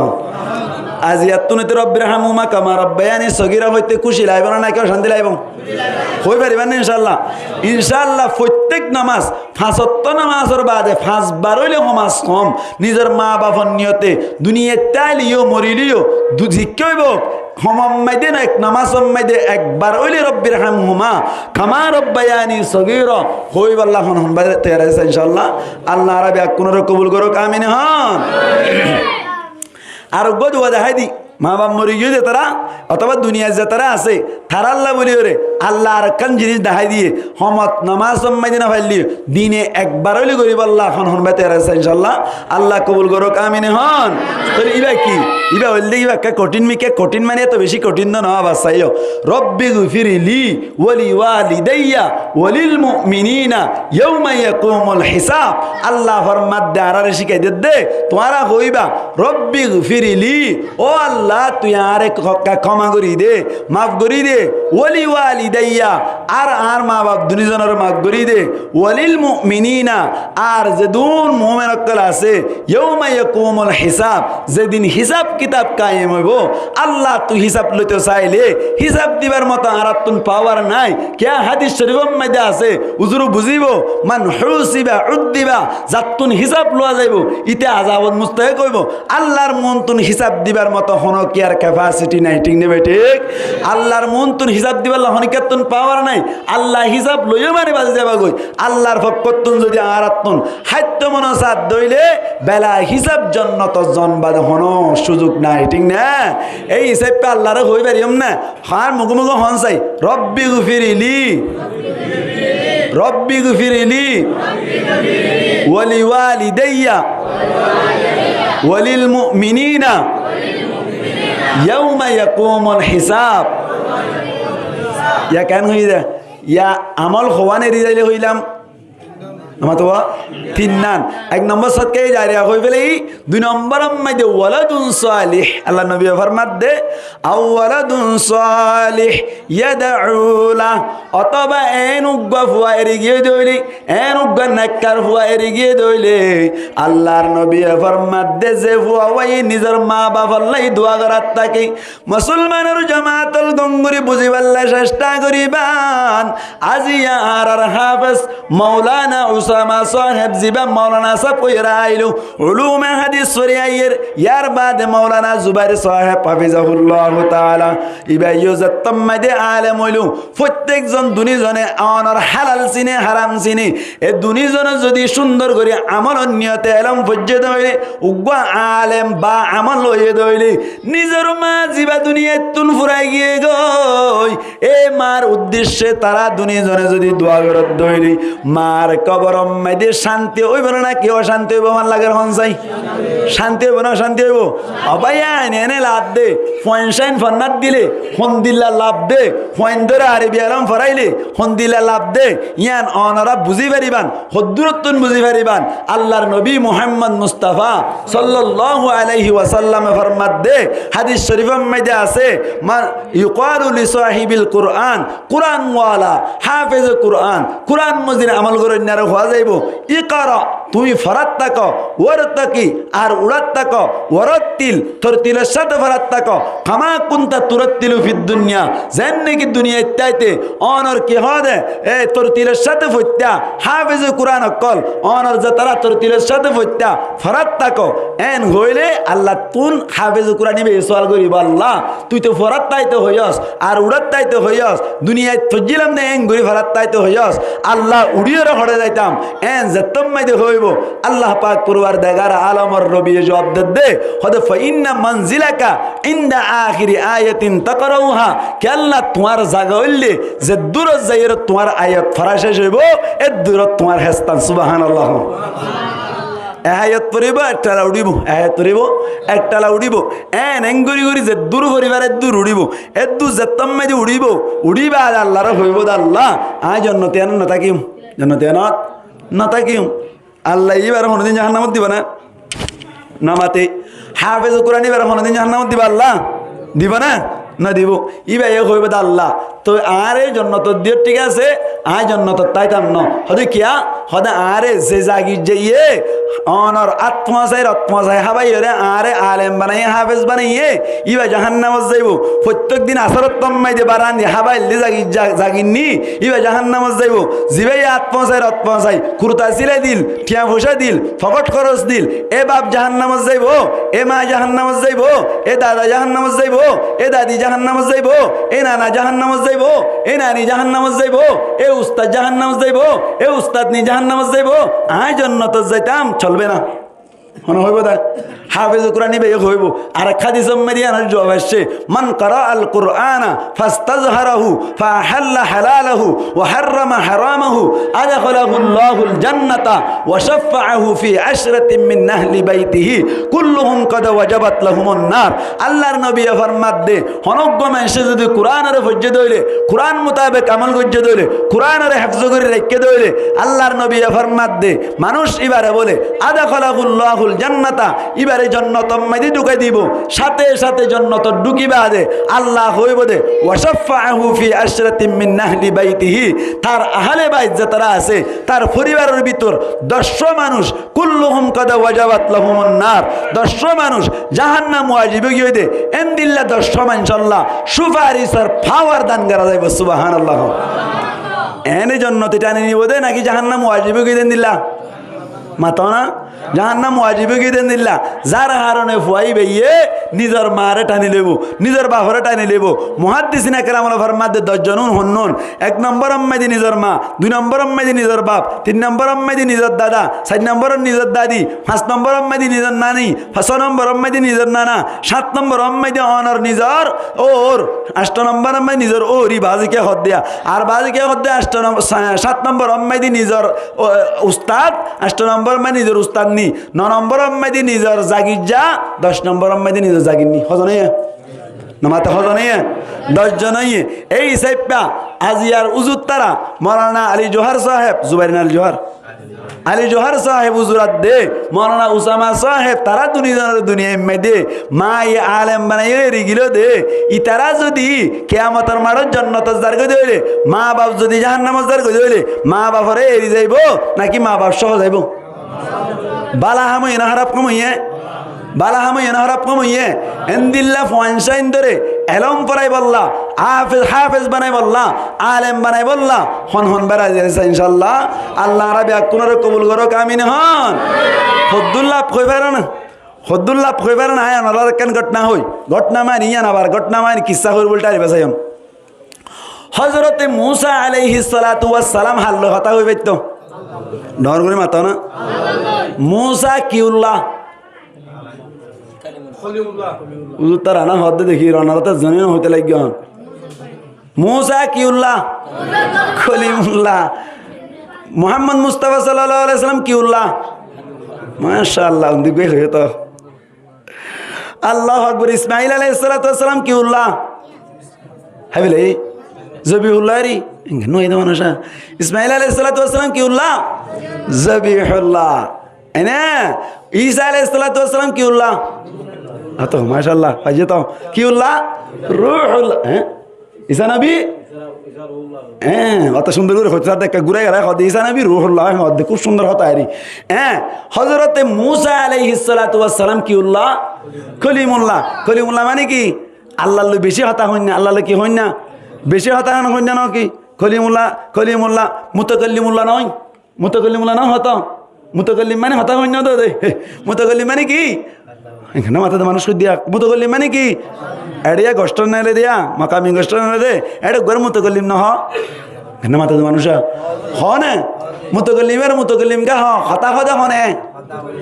Aijjattún óite Rabbi irhamhuma kama rabbayani sogíra hoite kúci laibo né naki ocánti laibo? Hoi faribá né incállah? Incállah, fottek nomás, fañs ottó nomásor baade fañsbar óile hom az hom nizor maa bafor niyote duniyait táileyó, morileyó, du-, zikká óibou, homor maze no, ek nomásor maze ekbar óile Rabbi irhamhuma kama rabbayani sogíra hoibolla hon hon bái toiyar asé incállah? Allah añára bekkúnore kobul gorouk, amin hon. Ar uggwá duwa dahái di, maa baf mori giyé de tará, otóba duniyait ze tará asé, tarálla bóliyoré Allah arekkán jinis dahái diyé, homot nomásor maze no failleyó, dine ekbar óile goríbolla hon hon bái toiyar asé incállah? Allah kobul gorouk, amin hon. Tóile íba ki? Íba óilde íba ekká kothín mikká, kothín mane eto beci kothín de no, abar saiyó. Rabbi gfirli wali walidayya walil mu'minina yawma yaqumul hisab. Allah formadde, añáráre cíkai dedde, tuáñra hoiba, Rabbi gfirli, ó Allah, tui añáre k-, k-, kóma gorí de, maf gorí de, wali walidayya, ar añár maa baf dunízonore maf gorí de, walil mu'minina, ar zedún mumin ókkol asé, yawma yaqumul hisab, zedin hísab kitab kaiyem óibo, Allah, tui hísab loito saile, hísab dibar moto añárattún pawar nái. Kiyá hádis corifor maze asé, uzur buzíbo, man husiba uddiba, zattún hísab lowa zaibo, íte azabot mustahek óibo. Allar muúntun hísab dibar moto honó kiyár kefasiti nái, thík né bethík? Allar muúntun hísab dibálla honíkkattún pawar nái. Allah hísab loiyó mani bazi zaibagói. Allar fokkóttun zodi añárattun háitto mone sádde óile bela hísab jonnotot zon bade honó suzuk nái, thík né? Ei hísabe Allaré hoi fariyum né? Añár mukómukí hon sai, Rabbi gfirli, Rabbi gfirli, wali walidayya, walil mu'minina, yawma yaqumul hisab. Yá keén hoiyé de? Yá amol hoón eri zaile hoilam. Amar to tinnan. Ek nombor sodkaye jariya hoi félaiyi, dui nombor or maze waladun salih. Allar nobiye formadde, aw waladun salih yad'u lah. Otóba eén uggwá fua eri giyé de óile, eén uggwá nekkar fua eri giyé de óile, Allar nobiye formadde, ze fua wáye nizor maa bafolla duwa gorat táke, Musolmanor jamaat ól, gom gorí buzibálla cesta goríban. Aijja añárar hafez Maulana Usama sáheb, zibá Maulana sáb óiyore ailó, ulume hádis fori aiyér, yar bade Maulana Zubair sáheb hafizahullahu taala, ibá yó zettót maze alem óilo, fottek zon duní zone onor halal sine, haram sine. E duní zone zodi cúndor gorí amolor niyote elóm foijjé de óile, uggwá alem ba amol óiye de óile, nizor maa zibá duniyaittún furai giyé goi, e maar uddicce tará duní zone zodi duwa gorer de óile, maar koboror maze cánti óibo né naki ocánti óibo? Añár lager hon sai, cánti óibo né ocánti óibo? Ó bái, ain ene laf de, fuain sáin fonnát dile hondilla laf de, fuain dóri Arobi elóm foráile hondilla laf de, yían onora buzí faribán. Hoddúrottún buzí faribán? Allar nobi Muhammad Mustafa sallallahu alaihi wasallame formadde, hádis corifor maze asé, ma-, yuqalu li sahibil Qur'an, Qur'an wala, hafeze Qur'an, Qur'an mozin amol goróinnare hoó zaibo, iqra, tuñí forat táko, wartaqi, ar uçát táko, warattil, tortilor sáte forat táko, kama kunta turattilu fid dunya, zeén naki duniyait táite onor ki hoó de, e tortilor sáte foittá, hafeze Qur'an ókkol, onor ze tará tortilor sáte foittá, forat táko, Eén hoóile Allattún háfeze Kurán íbaye sual goríbou, "Allah, tui to forátta aito hoiyós, ar uçátta aito hoiyós, duniyait foijjílam de eén gorí forátta aito hoiyós, Allah, uçíyoré hoçé zaitam?" Eén zettómmaide hoóibou, Allah pak Forwardegare alomor nobiye juab dedde, hoóde, "Fa inna manzilaka inda akhiri ayatin taqra'uha." Kiyólla tuáñr zaga óilde zeddúrot zaiyóre tuáñr ayat fora céc óibou, eddúrot tuáñr héstan. Subhánallah. E ayat foribóu, ektála uçíbou, e ayat foribóu, ektála uçíbou. Eén eén gorí gorí zeddúr foribár eddúr uçíbou, eddúr zettómmaide uçíbou, uçí baade Allaré hoibóu de, "Allah, aññí jonnot iánot no tákiyum, jonnot iánot no tákiyum." Allah íbaré honodin jahannamot dibou né? No mate. Háfeze Kurán íbaré honodin jahannamot dibou Allah? Dibou né? No dibou. Íbaye hoibóu de, "Allah, tui añáre jonnotot diyós, thík asé, aññí jonnotot táitam no." Hoóde, "Kiyá?" Hoóde, "Añáre ze zagir zaiye onor át foóñsai, rot foóñsai hábaiyoré añáre alem banaiyé, háfez banaiyé, íba jahannamot zaibou. Foittók din asórottú ammaide barandi hábailde zagir, za-, zagir ni, íba jahannamot zaibou. Zibáye át foóñsai, rot foóñsai, kurta sílai dil, thiañ foicá dil, fokót hóros dil, e baf jahannamot zaibou, e maa jahannamot zaibou, e dada jahannamot zaibou, e dadi jahannamot zaibou, e nana jahannamot zaibou, e nani jahannamot zaibou, e ustad jahannamot zaibou, e ustadni jahannamot zaibou. Aññí jonnotot zaitam, solbé na." Hone hoibóu de? Háfeze Kurán íbaye hoibóu. Ar ek hádisor maze iánor juab aiccé, "Man qara'al Qur'ana fastazharahu fa ahalla halalahu wa harrama haramahu adkhalahullahu al-jannata wa shaffa'ahu fi ashratin min ahli baitihi kulluhum qad wajabat lahumun nar." Allar nobiye formadde, honóggua maincé zodi Kuránoré foijjé dóile, Kurán mutabek amol goijjé dóile, Kuránoré hefzo gorí raikké dóile, Allar nobiye formadde, manúic íbaré bóle, "Adkhalahullahul jannata", íbaré jonnotor maze dhukái dibou. Sáte sáte jonnotot dhúki baade Allah hoibóu de, "Wa shaffa'ahu fi ashratin min ahli baitihi", tar ahle bait zetará asé, tar foribaror bútore doccwá manúic, "Kulluhum qad wajabat lahumun nar", doccwá manúic jahannam wajib ói giyé de, endilla doccwá maincólla cúfarisor fawar dan gorá zaibou. Subhánallah. Eéne jonnoti thani nibou de náki jahannam wajib ói giyé de endilla? Mato na? Jahannam wajib ói giyé de endilla. Zar harone fua íbaye nizor maaré thani loibou, nizor baforé thani loibou. Muhaddisine keramoré formadde doc zon ún honnún. Ek nombor ot maze nizor maa, dui nombor ot maze nizor baf, tin nombor ot maze nizor dada, sair nombor ot nizor dadi, fañs nombor ot maze nizor nani, só nombor ot maze nizor nana, sát nombor ot maze onor nizor ór, ancto nombor ot maze nizor óri, baáze kiyé hoódde, ar baáze kiyé hoódde, ancto nom-, sa-, sát nombor ot maze nizor, ó, ustad, ancto nombor ot maze nizor ustadni, no nombor ot maze nizor zagirza, doc nombor ot maze nizor zagirni. Hozon óiye? No mate, hozon óiye? Doc zon óiye. Ei hísafe aziyar uzur tara Maulana Ali Johar sáheb, Zubair Ali Johar, Ali Johar sáheb uzur ar de, Maulana Usama sáheb, tará duni zon duniyair maze de, maaye alem banaiyóre eri giló de, itará zodi kiyamotor maçot jonnotot zargói de óile, maa baf zodi jahannamot zargói de óile, maa baforé eri zaibou náki maa baf sóho zaibou? Bála ham óiye né háraf ham óiye? Bála ham óiye né háraf ham óiye? Endilla fuain sáindoré elóm foraibólla, háfez, háfez banaibólla, alem banaibólla, hon hon bera zai asé, incállah. Allah añára beggúnoré kobul gorók, amin hon. Hoddúr laf hoi fare na, hoddúr laf hoi fare na, aññí onoráre ekkán gótna hoi, gótna mani yián abar gótna mani kissá hoi buli tari besaiyón. Hozrote Musa alaihissalatu wassalam halloi hotá hoi faitto? Dóñr gorí mato na. Musa ki ulla? Uzur tara na hoódde dekí, onorá to zoni no hoité laiggó. Musa ki ulla? Kolimullah. Muhammad Mustafa sallallahu alaihi wasallam ki ulla? Mashallah, undi goi hoiyé to. Allahu Akbar. Ismail alaihissalatu wassalam ki ulla? Hábile, Zabihullah ri. Inge no, ede manúic. Ismail alaihissalatu wassalam ki ulla? Zabihullah. Ene, Isa alaihissalatu wassalam ki ulla? Ato, mashallah, faijje to. Ki ulla? Ruhullah. Eh? Isa nabi? Eh, oto cúndor gorí hoito, ar dekka gurai gela, hoó de Isa nabi Ruhullah, hoó de, kúb cúndor hotá eri. Eh, Hozrote Musa alaihissalatu wassalam ki ulla? Kolimullah. Kolimullah mani ki? Allar loi beci hotá hoinna, Allar loi ki hoinna? Beci hotá hoinna no ki? Kolimullah, Kolimullah, Mutakallimullah no? Mutakallimullah no hoto? Mutakallim mani hotá hoinno de, de. Mutakallim mani ki? Eñne matá de manúc hoiddé. Mutakallim mani ki? Eçé yá gostor nele diya, makami gostor nele de. Eçé uggwá mutakallim no hoó. Eñne matá de manúc hoó. Hoó né? Mutakallim ar mutakallim gá hoó. Hotá hoó de hoó né?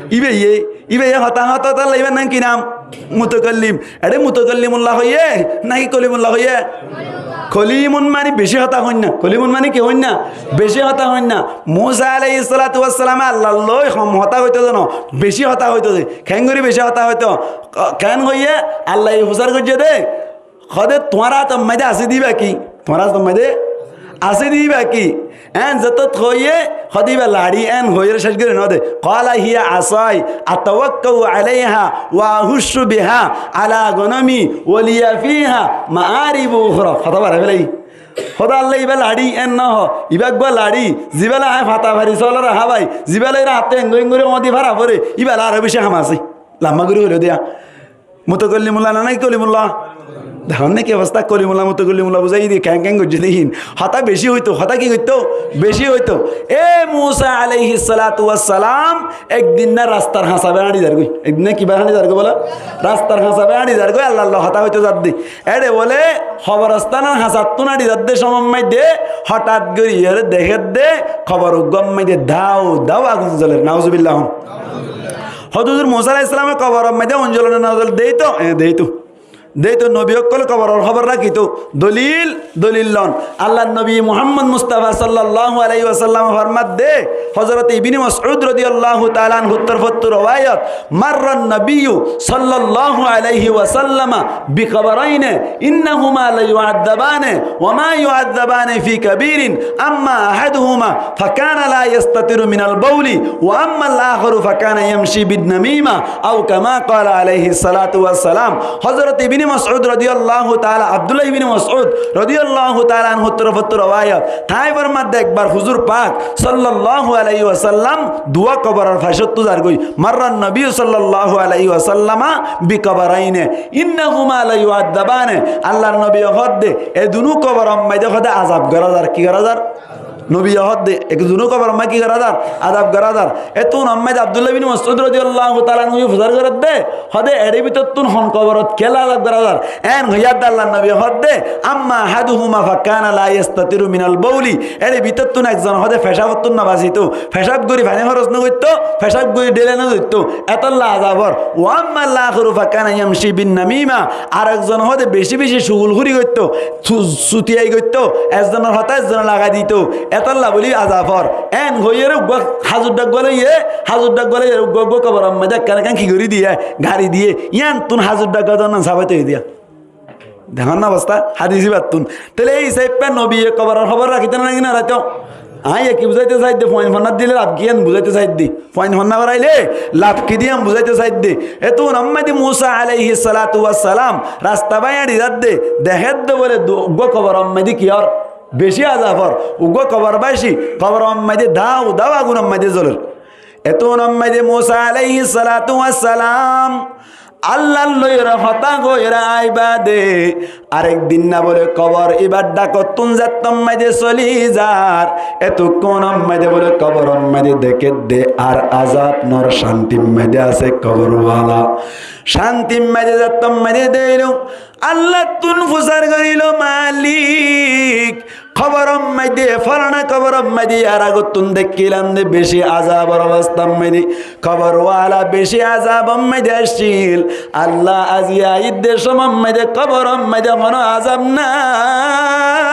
Ibe ye, ibe ye hotá hoó de, tólla ibar nam ki nam? Mutakallim. Eçé mutakallimullah hoiyé, náki kolimulla hoiyé? Kolimun mani beci hotá hoinna. Kolimun mani ki hoinna? Beci hotá hoinna. Musa aláihis salatu was salam e Allar loi hom hotá hoito de no, beci hotá hoito de. Keéngorí beci hotá hoito? Keén hoiyé? Allaye fusár goijjé de. Hoó de, tuáñr átor maze asé de íba ki? Tuáñr átor maze asé de íba ki? Eén zetót hoiyé, hoó de íba laçí, eén hoiyóre céc gorí no de. قال هي عصاي أتوكأ عليها وأهش بها على غنمي ولي فيها مآرب أخرى. Hotá barai félaiye. Hoó de Alla íba laçí, eén no hoó. Íba uggwá laçí, zibálla añí fata fari sólar hábai, zibálla íbar átte engori engori óñdi fara fore, íballa aró beci ham asé. Lamba gorí hoiló de. Mutakallimullah na náki kolimullah? Dehón né ki obosta, kolimullah, mutakallimullah buzái diyé, keén keén goijjé de hín. Hotá beci hoito, hotá ki goitto? Beci hoito. E Musa aláihis salatu was salam ek din na rastar hañsabe áñçi zargói. Ek din na kiba áñçi zargói bolo? Rastar hañsabe áñçi zargói, Allar loi hotá hoito zar de. Eçé bole koborostan or hañsattún áñçi zar de cómot maze hotát gorí ere deké de kobor uggwá maze dau dau agun zoler. Nauzubillah. Hoó de huzur Musa aláihis salam e koboror maze agun zolé né no zolé? Deito, e, deito. Deito, nobi ókkole koboror hóbor rakito. Dolil, dolil lon. Allar nobi Muhammad Mustafa sallallahu aláihi wasallam e formar de, Hozrot Ibni Masud rodiyallahu taala anhur torfóttu rowayot, مر النبي صلى الله عليه وسلم بقبرين إنهما ليعذبان وما يعذبان في كبير أما أحدهما فكان لا يستتر من البول وأما الآخر فكان يمشي بالنميمة أو كما قال عليه الصلاة والسلام. Hozrot Ibni Masud rodiyallahu taala, Abdullah ibni Masud rodiyallahu taala anhur torfóttu rowayot, tañí formar de ekbar huzur pak sallallahu aláihi wasallam duwá koboror facottú zargói. مر النبي صلى الله عليه وسلم بقبرين إنهما ليعذبان. Allar nobiye hoó de, e dunú koboror maze hoó de azab gorá zar. Ki gorá zar? Nobiye hoó de, e dunú koboror maze ki gorá zar? Azab gorá zar. Ettún ammáide Abdullah ibni Masud rodiyallahu taala anhu ye fusár gorér de, hoó de, eçé bútottún hon koborot kiyólla azab gorá zar? Eén hoiyé de Allar nobiye hoó de, أما أحدهما فكان لا يستتر من البول. Eçé bútottún ekzon hoó de fecábottún no basito, fecáb gorí faní hóros no goitto, fecáb gorí dhéla no zoitto, etólla azab ór. وأما الآخر فكان يمشي بالنميمة. Ar ekzon hoó de beci beci cugulhuri goitto, su-, sutiyai goitto, ezzonor hotá ezzone lagai dito, etólla buli azab ór. Eén hoiyóre uggwá hazur dhaggua loiyé, hazur dhaggua loiyé, uggwá uggwá koboror maze ekkán ekkán ki gorí diyé, gañri diyé. Yíanttún hazur dhaggua dónnan sábit ói diya. Dehón né obosta, hadis íbattún. Tóile ei hísafe nobiye koboror hóbor rakíto né náki no rakíto? Añí yá ki buzáito saidde, fuain fonnát dile laf ki yían buzáito saidde. Fuain fonnát goráile laf ki de yían buzáito saidde. Ettún ammáide Musa aláihis salatu was salam rasta bái áñçi zar de, dekér de bole du-, uggwá koboror maze ki ór? Beci azab ór. Uggwá kobor beci, koboror maze dau dau agunor maze zoler. Ettún ammáide Musa aláihis salatu was salam Allar loi ere hotá hoiyóre aái baade arek din na bole kobor íbar dhakottún zettót maze soli zar, etukkónot maze bole koborot maze dekér de ar azab nor, cántir maze asé kobor wala. Cántir maze zettót maze deiló, Allattún fusár gorílo, Malik, koborot maze, folana koborot maze yar agottún dekkílam de beci azabor obostar maze, kobor wala beci azabor maze accíl. Allah, aziya idde cómot maze koborot maze hono azab nái.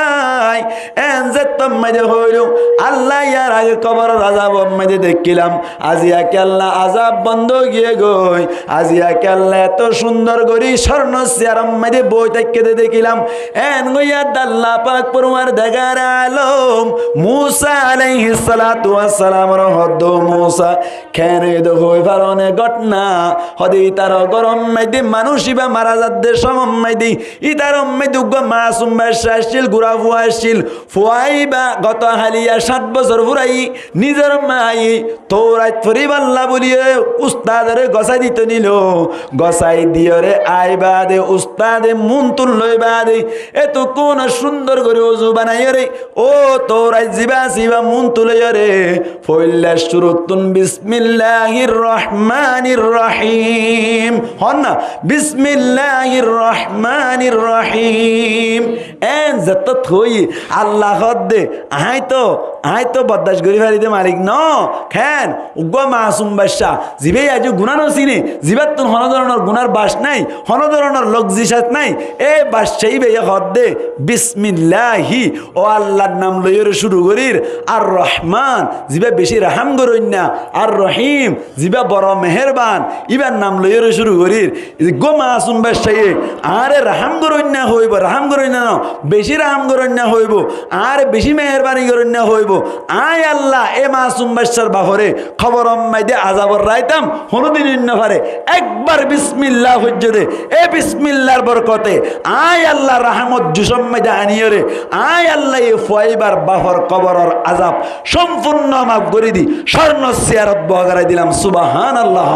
Eén zettót maze hoiló, Allah, yar age koboror azabor maze dekkílam, aziya kiyólla azab bondo ói giyé goi? Aziya kiyólla eto cúndor gorí córnor siyarot maze boi táikke de dekílam. Eén hoiyé de Allah pak forwardigare alom Musa aláihis salatu was salamore hoó de, Musa, keén edo hoi faro né gótna? Hoó de, ítar góror maze manúic íba mara zadde cómot maze, ítar maze uggwá masum baccá accíl, gura fua accíl. Fua íba goto háliya Áñt bosór fúrai nizor maáye Tourait foribálla buliyóre ustadoré gosái dito nilo. Gosái diyóre aái baade ustade mun tullói baade etukkún cúndor gorí uzu banaiyóre, ó Tourait zibá asé ibá mun tuloiyóre foillá cúruttún bismilláhir rohmánir rohím. Hoónna, bismilláhir rohmánir rohím. Eén zettót hoóiye, Allah hoódde, aññí toó, aññí toó boddac gorí fari de malik noó. Keén? Uggúa masum bacca, zibáye aijjó guná nosiné, zibáttun honó doronor gunár bac nái, honó doronor logzi cát nái, e bacca íbaye hoódde, bismilláhi, ó Allar nam loiyóre cúru gorír, ar rohmán, zibá bicí rahám goróinna, ar rohím, zibá boro mehérbán, íbar nam loiyóre cúru gorír. Eggúa masum baccaye añáre rahám goróinna hoibó, rahám goróinna noó, bicí rahám goróinna hoibó, añáre bicí meherbani goróinna hoibó. Aññí Allah e masum baccar baforé koboror maze azabot raitám, honódin ói nofare. Ekbar bismillah foijjé de, e bismillar borkote aññí Allah rahmot jucor maze aniyóre, aññí Allah e fuaibár bafor koboror azab cómfurno maf gorí di, córnor siyarot boa gorai dilam. Subahánallah.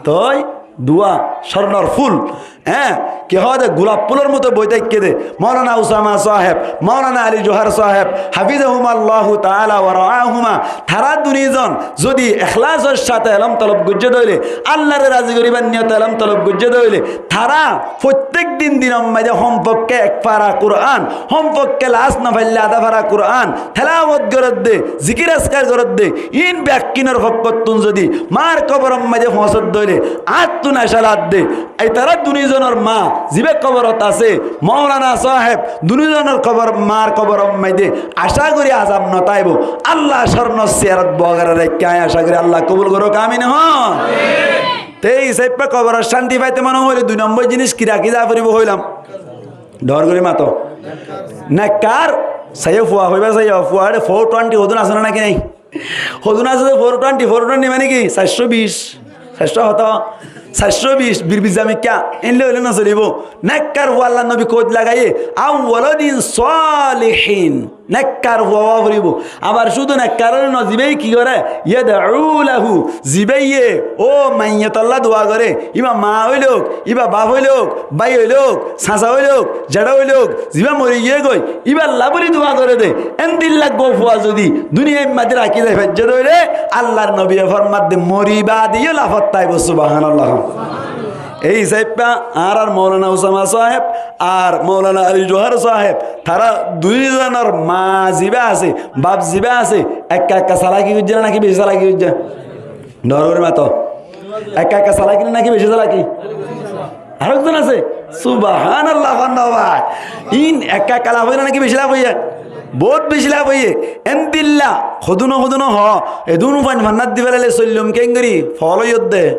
Toi duwa córnor fúl, eé, ki hoó de, gulaf fúlor moto boi táikke de. Moulana Usama sáheb, Moulana Ali Johar sáheb, hafizahumullahu taala wa raahuma, tará duní zon zodi ekhlásor sáte elóm tolob goijjé de óile, Allaré razi goríbar niyote elóm tolob goijjé de óile, tará fottek din dinor maze homfokke ek fara Kurán, homfokke las nofaille adá fara Kurán telawot gorédde, zikir askar gorédde, iín bekkúnor fokkóttun zodi maar koboror maze foóñsodde óile, añáttun acá ladde. Itará duní zonor maa zibá koborot asé, Moulana sáheb, duní zonor kobor, maar koboror maze acá gorí azab notáibo. Allah córnor siyarot boa gorai raikké, aññí acá gorí Allah kobul gorók, amin hoón. Te e hísafe koborot cánti faite mone hoilé dui nombor jinis ki rakí za foribó hoilam. Dhoóñr gorí mato. Nekkar, saiyó fua hoibá, saiyó fua, ére four twenty hodún asé né náki nái? Hodún asé de four twenty, four twenty mane ki? Saircó bic, saircó hoto, saircó bic, birbir zamikká, éilla óile nosolibó. Nekkar fua Allar nobi koit lagaiyé, "Aw waladin salihin." Nekkar fua ówa foribó. Abar cúdu nekkar óile no, zibáye ki goré? Yad'u lahu. Zibáye ó maiyotolla dua goré. Íba maa óilok, íba baf óilok, bái óilok, sasa óilok, zeçá óilok, zibá mori giyé goi, íballa buli dua goré de. Endilla uggúa fua zodi duniyair maze rakí zai faijjé de óile, Allar nobiye formadde mori baade yó lafot táibo. Subahánallah. Ei hísafe añárar Moulana Usama sáheb ar Moulana Ali Johar sáheb, tará duní zonor maa zibá asé, baf zibá asé, ekka ekka salaki goijjé né náki bicí salaki goijjé? Dhoóñr gorí mato. Ekka ekka salaki né náki bicí salaki? Aró ekzon asé? Subahánallah, hoónna bái. Iín ekka ekka laf óiye né náki bicí laf óiye? Bout bicí laf óiye. Endilla hodún hodún hoó, edún fuain fannát di félailé soillum keéngorí? Fool óiye de.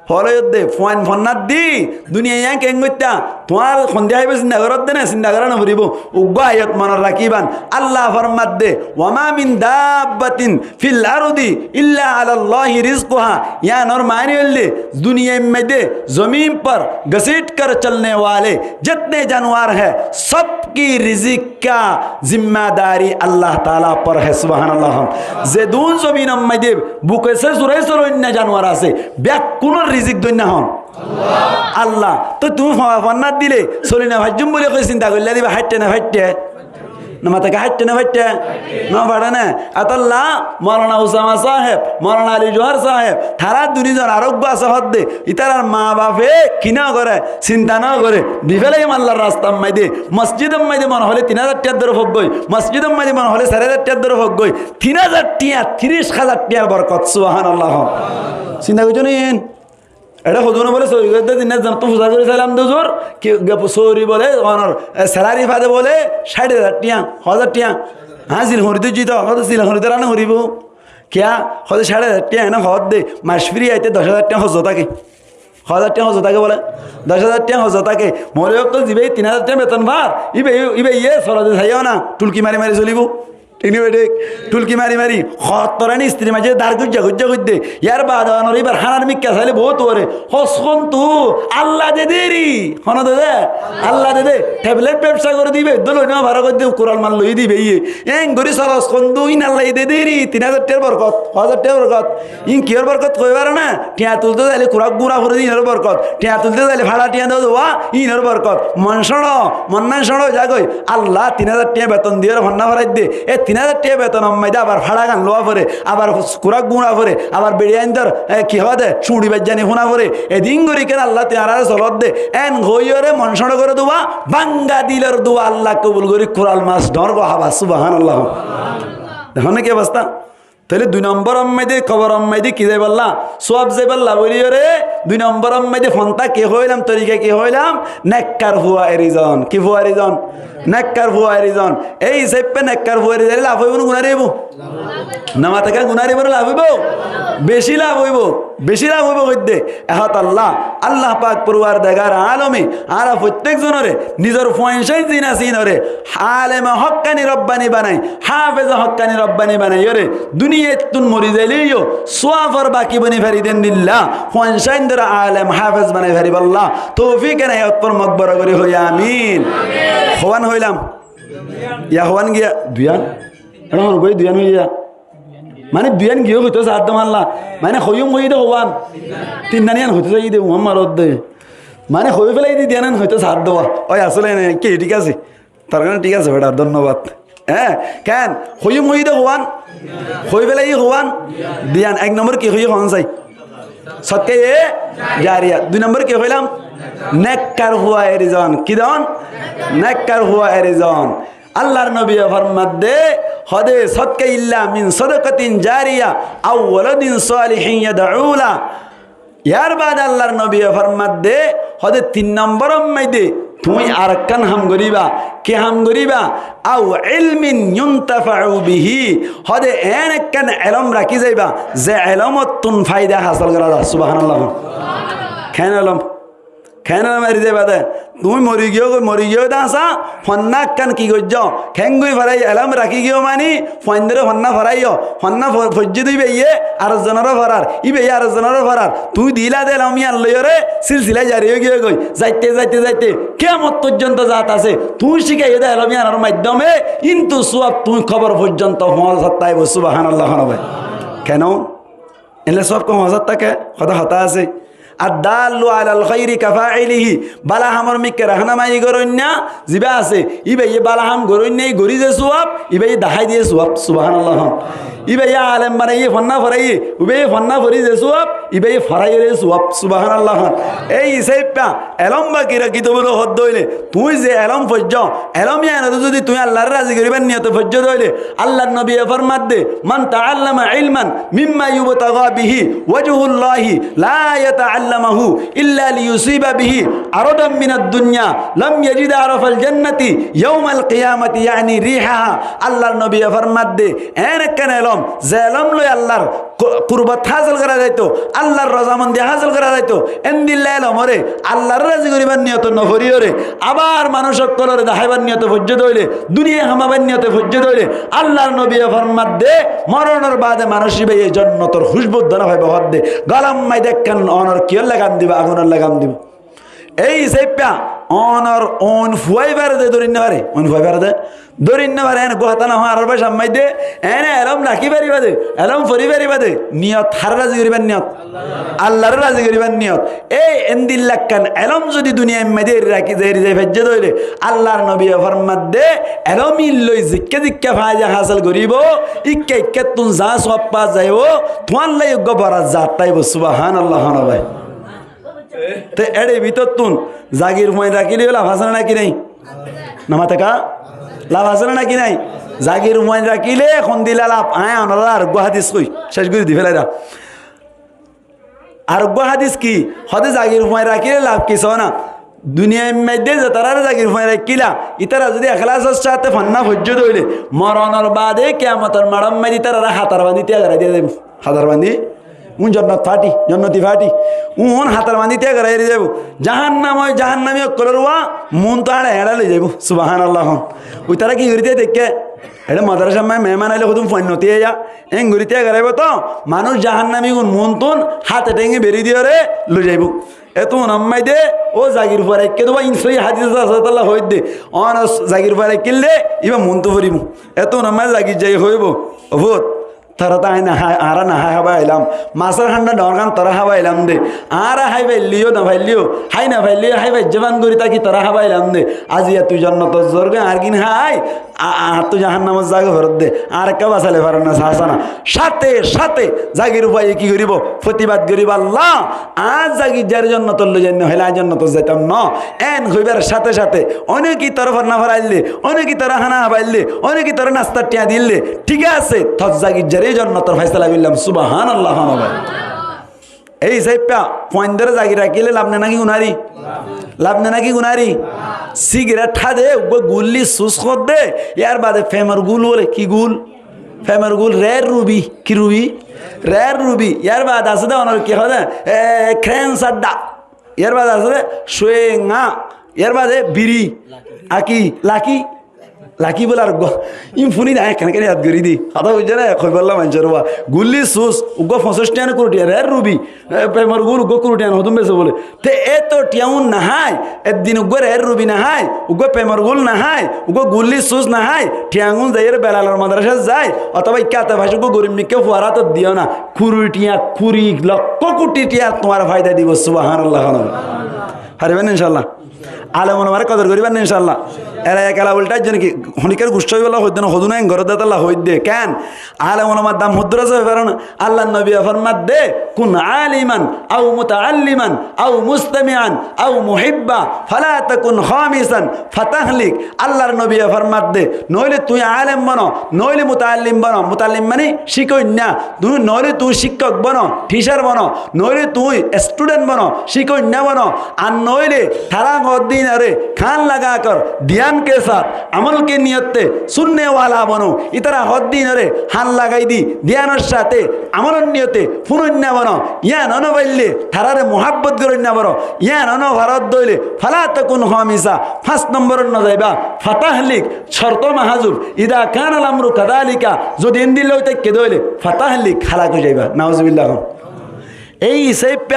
Fool óiye de, fuain fonnát di duniya yián keéngoittá? Tuáñr hondilla háibo sinta goródde né? Sinta gorá noforibó. Uggúa ayat monot rakíban. Allah formadde, "Wa ma min dabbatin fil ardi illa alallahi rizquha." Yiánor maáni óilde, duniyair maze, zomin par, gasiṭ kar chalne wale jitne janwar hai, sab ki rizik ka zimmadari Allah taala par hai. Subhánallah. Zedún zominor maze buke se surai soloinna janwar asé, bekkúnor rizik doinna hon? Allah. Toi tuñí fua fannát dilé soli nofaijjum buli hoi sinta goillá de íba háitte nofaitté? No mata ki háitte nofaitté? Nofaré né? Etolla Moulana Usama sáheb, Moulana Ali Johar sáheb, tará duní zon aró uggúa asé hoódde, ítarar maa bafe ki nogoré, sinta nogoré, di félaiyum Allar rastar maze, mosjidor maze mone hoilé tin házar tiañ dóri fok goi, mosjidor maze mone hoilé sair házar tiañ dóri fok goi, tin házar tiañ, tiríc házar tiañr borkot, subhánallah. Sinta goijjó né iín? Eçé hodún bóle sóori gorédde, din zanottú fusár gorí sailam de huzur, ki, ge-, sóori bóle, onor, e, salari fade bóle cáiṭ házar tiañ, hó házar tiañ. Añí zil hoñçi dóijji to, hoódde zil hoñçi dóra noforibó. Kiyá? Hoódde cáiṭ házar tiañ, ene hoódde, mac firi aite doc házar tiañ hozzó táke. Hó házar tiañ hozzó táke bóle? Doc házar tiañ hozzó táke. Mouloi ókkol zibáye tin házar tiañ beton far, íba, íbaye solade saiyó na, thulki mari mari solibó. Thík né bethík? Thulki mari mari, hottorani istirir maze dar guijja guijja goijjé. Yar baade onor ibar hánar mikká sailé bout uore. Hoskontu Allah de deri. Hone de de? Allah de de. Tablet bebsa gorí dibe, dolo no fara gorí dibe, kural mal loi dibe iye. Eng gorí solos kondu, in Allah de deri, tin házar tiyar borkot, házar tiyar borkot. In kiyór borkot hoi faro na? Tiañ tulte zaile kurak gura fore de, inor borkot. Tiañ tulte zaile fára tiañ de wa, inor borkot. Mon sóñço, mon nan sóñço zagói. Allah tin házar tiañ beton diyóre fonná forai de. E tin házar tiañ beton ommáide abar fáragan luwa fore, abar kurak gura fore, abar beçi aindor, e, ki hoó de, cuñçi baijjani fúna fore. Edin gorí ken Allah tui añáre solot de. En hoiyóre mon sóñço goré duwa, banga dilor duwa Allah kobul gorí kural mas dóñr go hába. Subhanallah. Dekón né ki obosta? Tóile dui nombor ommáide, kobor ommáide ki zaibálla? Suab zaibálla bóli ore, dui nombor ommáide fonta ki hoilam, torika ki hoilam? Nekkar fua erizon. Ki fua erizon? Nekkar fua erizon. Ei hísafe nekkar fua erizon laf óibo né gunar óibo? Namate ka gunar óibo né laf óibo? Beci laf óibo. Beci laf óibo hoidde. Ehót Allah, Allah pak porwardegar alome, añára fottek zonore, nizor fuain sáin zin asé inore, aleme hókkani robbani banai, háfeze hókkani robbani banaiyóre, duniyaittún mori zaileyó, suafor baki boni fari dendilla, fuain sáindore alem háfez banai faribálla, toufik enayot formok boro gorí hoi amin. Hoán hoilam? Ya hoán giya, duyan? Ere hon goi duyan hoiya? Mane duyan giyó hoito saáddo malla. Mane hoiyum hoiyí de hoán? Tinnaniyan hoito saiyí de, uán marodde. Mane hoi félai di diyanan hoito saáddo. Oi asóle ene ki thík asé? Tar kane thík asé, beça, dónnobad. Hé, ken? Hoiyum hoiyí de hoán? Hoi félai hoán? Diyan. Ek nombor ki hoiyí hoán sai? Sodkaye jariya. Dui nombor ki hoilam? Nekkar fua erizon. Ki don? Nekkar fua erizon. Allar nobiye formadde, hode sodka illa min sodokatin jariya, aw waladin solihin yad'u la. Yar baade Allar nobiye formadde, hode tin nombor ommáide tuñí arekkán ham goríba. Ki ham goríba? Aw ilmin yuntafa'u bihi. Hode en ekkán elóm rakí zaiba, ze elómottún faida hasól gora za. Subhanallah. Ken elóm? Ken elóm eri zaiba de? Tuñí mori giyó goi, mori giyó de asá, fonná ekkán ki goijjó? Ken goi farai elóm rakí giyó mani, fuaindore fonná foraiyó, fonná fo-, foijjé de íbaye arekzonoré forar, íbaye arekzonoré forar. Tuñí dila de elóm yián loiyóre silsila jari ói giyói goi. Zaite, zaite, zaite, kiyamot foijjonto zat asé. Tuñí cíkaiyó de elóm yiánor maiddome, kintu suab tuñí kobor foijjonto foóñsat táibo. Subhanallah, hono bái. Keno? Enle suab kó foóñsat táke? Hotá, hotá asé. Ad-dallu alal khairi kafa'ilihi. Bála hamor mikká rahnamai goróinna zibá asé, íbaye bála ham goróinna, í gorí ze suab, íbaye dahái diye suab. Subhanallah. Íbaye alem banaiyé, fonná foraiye, íbaye fonná fori ze suab, íbaye foraiyóre suab. Subhanallah. Ei hísafe elóm baki rakí dibo de hoddé óile, tuñí ze elóm foijjó, elóm yiánoré zodi tuñí Allaré razi goríbar niyote foijjó de óile, Allar nobiye formadde, man ta'allama ilman mimma yubtagha bihi wajhullahi la yata'allamuhu illa liyusiba bihi aradan minad dunya lam yajid arafal jannati yawmal qiyamati, yani rihaha. Allar nobiye formadde, en ekkán elóm, ze elóm loi Allar ku-, kurbot hásil gora zaito, Allar rozamondi hásil gora zaito, endilla elómoré Allaré razi goríbar niyote no foriyóre, abar manúic ókkolóre daháibar niyote foijjé de óile, duniyai hamabar niyote foijjé de óile, Allar nobiye formadde, moronor baade manúic íbaye jonnotor húcbu dóna faibo hoddé. Golar maidé ekkán onor kiyólla gam dibo? Agunólla gam dibo. Ei hísafe onor oin fuwai fare de, dóri no fare. Oin fuwai fare de, dóri no fare. En eggúa hotá no hoó, añárar báca maidé, ene elóm rakí faribá de, elóm fori faribá de, niyot haré razi goríbar niyot? Allaré razi goríbar niyot. Ei endilla ekkán elóm zodi duniyair maidé eri rakí, eri zai faijjé de óile, Allar nobiye formadde, elóm ín loi zikká zikká faida hásil goríbo, ikká ikkáttún za suab fa zaibo, tuáñlla eggúa borat zat táibo. Subhanallah, hono bái. Te éçe bútottún zagir fuain rakíle laf asé né náki nái? Namate ka? Laf asé né náki nái? Zagir fuain rakíle hondilla laf? Aññí onoráre areggúa hádis hoói, céc gorí di félaiyum. Areggúa hádis ki? Hode zagir fuain rakíle laf ki soó na? Duniyair maidé ze taráre zagir fuain rakíla, ítara zodi eklasor sáte fonná foijjé de óile, moronor baade kiyamotor maçor maidé ítararé hatar bandí tiya gorai diya zaibo. Hatar bandí Uún jonnot fáthi, jonnoti fáthi. Uún hátor maze tiya gorí eri zaibou. Jahannam ói, jahannami ókkolor uá muúntu añçe eñçe loi zaibou. Subhánallah hoón. Ítara ki gorí tiya deikké? Eçé modarasar maze meheman aile hodún fuain noti aiya. Eén gorí tiya goráibou to, manúic jahannamigun muúntu háte thénge beri diyoré loi zaibou. Etún ammáide ó zagir fuar ekké dé bái, in sóiyi hádis asé, Allah hoóidde, ónor zagir fuar ekkílle íba muúntu foribóu. Etún ammáide zagir zai hoibóu, "Ó fut, torá to añí nahái, añára nahái hábai ailám, masór hánda dhoóñrgán torá hábai ailám dé, añára hái faillé yó, nofaillé yó, hái nofaillé yó, hái faijjé fán gorí táki torá hábai ailám dé, aziya tui jonnotot zor goi, añár gín hái, a-, añáttu jahannamot zaga foredde, añáre ekká basaile faron na, sasá na." Sáte sáte zagir fuaye ki goríbou? Fotibad goríbou, "Allah, añár zagir zaré jonnotot loi zainno hoilé añí jonnotot zaitam no." Eén hoibar sáte sáte, "Óine ki toré forná foraille, óine ki toré hána hábaille, óine ki toré nastar thiañ dille, thík asé, tor zagir zaré jonnotor faisala goillám." Subhánallah hoón bái. Ei sáippa, fuaindóre zagir rakíle laf né náki gunári? Laf né náki gunári? Sigaret há de, uggúa gulli sus hoó de, yar bade femor gul bóle, ki gul? Femor gul, red ruby, ki ruby? Red ruby. Yar bade asé de onor ki hoó de, e, kren sadda. Yar bade asé de cuenga. Yar bade biri. Aki, laki. Laki bóle ar uggúa. Ín fúni de aññí ekkán ekkán yad gorí di. Hotá buijjó né? Hoibolla maincór uá. Gulli sus, uggúa foñsíc thiañ né kuri thiañ, red ruby. E, femor gul uggúa kuri thiañ né hodún besé bóle. Te éto thiañ un nahái, eddin uggúa red ruby nahái, uggúa femor gul nahái, uggúa gulli sus nahái, thiañ un zaiyóre Belalor modarasát zai, otóba ikká ate fac uggúa gorib mikká fuar átot diyó na. Kuri thiañ, kuri lokkó kuti thiañ tuáñre faida dibou, subhánallah hoón. Faribá né incállah? Alem ulamare kodor goríba né incállah? Era ekela ultá aijjé né ki? Honíkkar guccá óibolla hoidde no, hodún en goródde tolla hoidde. Keén? Alem ulamar dam hoddúr asé hoi faro na? Allar nobiye formadde, "Kun aliman, au mutaalliman, au mustamian, au muhibba, fala takun khamisan, fatahlik." Allar nobiye formadde, noóile tuñí alem bono, noóile mutaallim bono, mutaallim mani cíkoinná, tuñí, noóile tuñí cíkkok bono, thícar bono, noóile tuñí estúdent bono, cíkoinná bono, ar noóile tará hoódde ínoré kán lagakor, diyan ke sath, amol ke niyot te, súnne wala bono. Ítara hoódde ínoré hán lagai di, diyanor sáte, amolor niyote fúnoinná bono. Yían ó nofaille taráre muhábbot goróinná boro. Yían ó nofaródde óile, fala takun khamisa, fañs nombórot nozaibá, fatahlik, corto maházuf, idha kanal amru kadhalika, zodi endilla ói táikke dé óile, fatahlik, hálak ói zaibá. Nauzubillah. Ei hísafe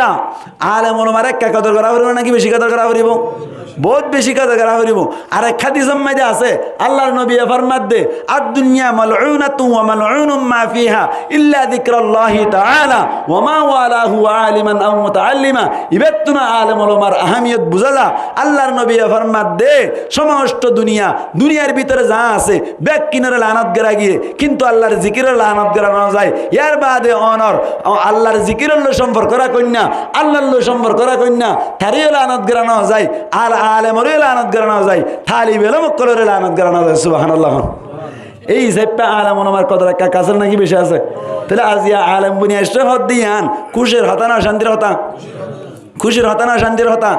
alem ulamar ekka kodor gorá foribó náki beci kodor gorá foribó? Bout beci kodor gorá foribó. Ar ek hádisor maze asé, Allar nobiye formadde, "Ad-dunya mal'unatun wa mal'unun ma fiha illa dhikrallahi ta'ala wa ma walahu aliman aw mutaallima." Ibáttu alem ulamar ahamiyot buzá za. Allar nobiye formadde, somosto duniya, duniyar bútore za asé, bekkúnore lanot gorá giyé, kintu Allar zikirore lanot gorá nozai. Yar bade onor, o, Allar zikiror loi somporko rakoinná, Allar loi somporko rakoinná, tareyó lanot gorá nozai, al-, alemoreyó lanot gorá nozai, talib elom ókkolore lanot gorá nozai. Subhanallah. Ei hísafe alem ulamar kodor ekka asé náki beci asé? Tóile aziya alem boni aiccé hoódde yían kúcir hotá né ocántir hotá? Kúcir hotá né ocántir hotá?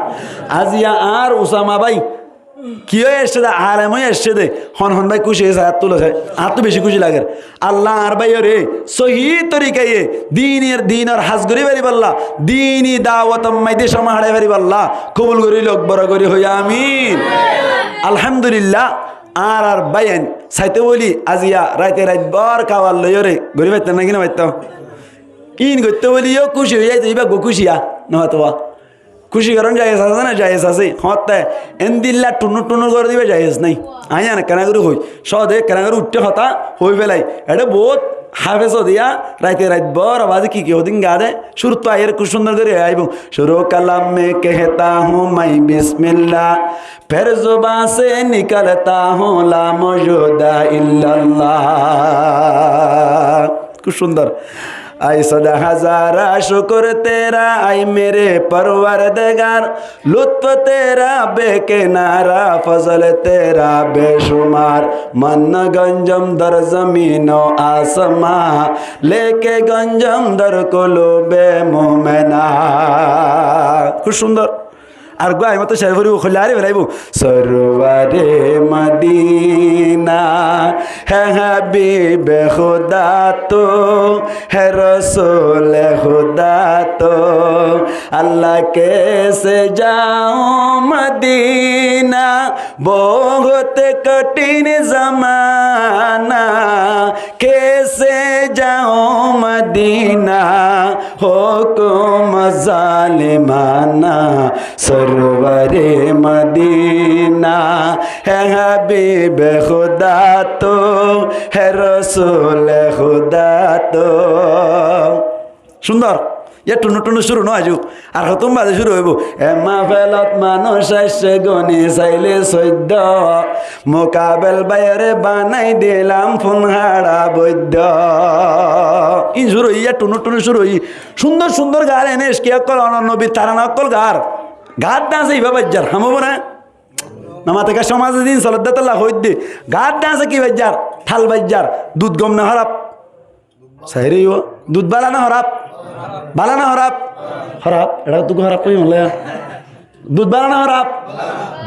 Aziya añár Usama bái ki ói aiccé dé, alem ói aiccé dé. Hon hon bái kúci ói sai, hát tula sai. Añáttu beci kúci lager. Allah añár báiyoré sóhi torikaye dinor, dinor ham gorí faribálla, dini dawotor maze cómot haçai faribálla kobul gorí louk, boro gorí hoó amin. Alhamdulillah, añárar báiyain saitó bóli aziya raite rait bór kawar loiyóre gorí faitto náki nofaitto? Íin goittó bóli yó kúci ói zaito, ibá uggúa kúci, a, nofaitto ba. Kúci gorón jayes asé né? Jayes asé. Hoóñtte endilla thunur thunur gorí diba jayes nái. Aññí yián ekkána gorí hoói. Códe ekkána gorí uiththé hotá hoói félai. Eçé bout háfes ódiya raite rait bór abas ki ki hodin gaá dé. Cúruttu aiyér kúb cúndor gorí aibóu. شروع کلام میں کہتا ہوں میں بسم اللہ، پھر زباں سے نکلتا ہوں لا موجود الا اللہ. Kúb cúndor. اے صد ہزارہ شکر تیرا اے میرے پروردگار، لطف تیرا بے کنارہ، فضل تیرا بے شمار، من نہ گنجم در زمین و آسماں، لیکن گنجم در قلوب مومناں. Kúb cúndor. Ar uggwá aimá to cér foribó, hoilé hári felaibó. سرور مدینہ، ہے حبیب خدا تو، ہے رسول خدا تو، اللہ کیسے جاؤں مدینہ، بہت کٹھن زمانہ، کیسے جاؤں مدینہ، حکم ظالمانہ، سرور مدینہ، ہے حبیب خدا تو، ہے رسول خدا تو۔ Cúndor. Yá thunnu thunnu cúru no aijjó. Ar hotún baade cúru óibo. E mafelot manúic aiccé goni sailé soiddó. Mukabel báiyore banai dilam fun haça boiddó. Ín cúru óiye, yá thunnu thunnu cúru óiye. Cúndor cúndor gaar ene eckiya ókkol, onor nobir tarana ókkol gaar. Gaar dañsé ibá baijjar, ham óibo né? Namate ka somaze din soledde tolla hoidde. Gaar dañsé ki baijjar? Thal baijjar. Dud gom né hóraf? Sairé yó, dud bála né hóraf? Bála né hóraf? Hóraf. Eçé tuku hóraf hoiyum hoilé. Dud bála né hóraf?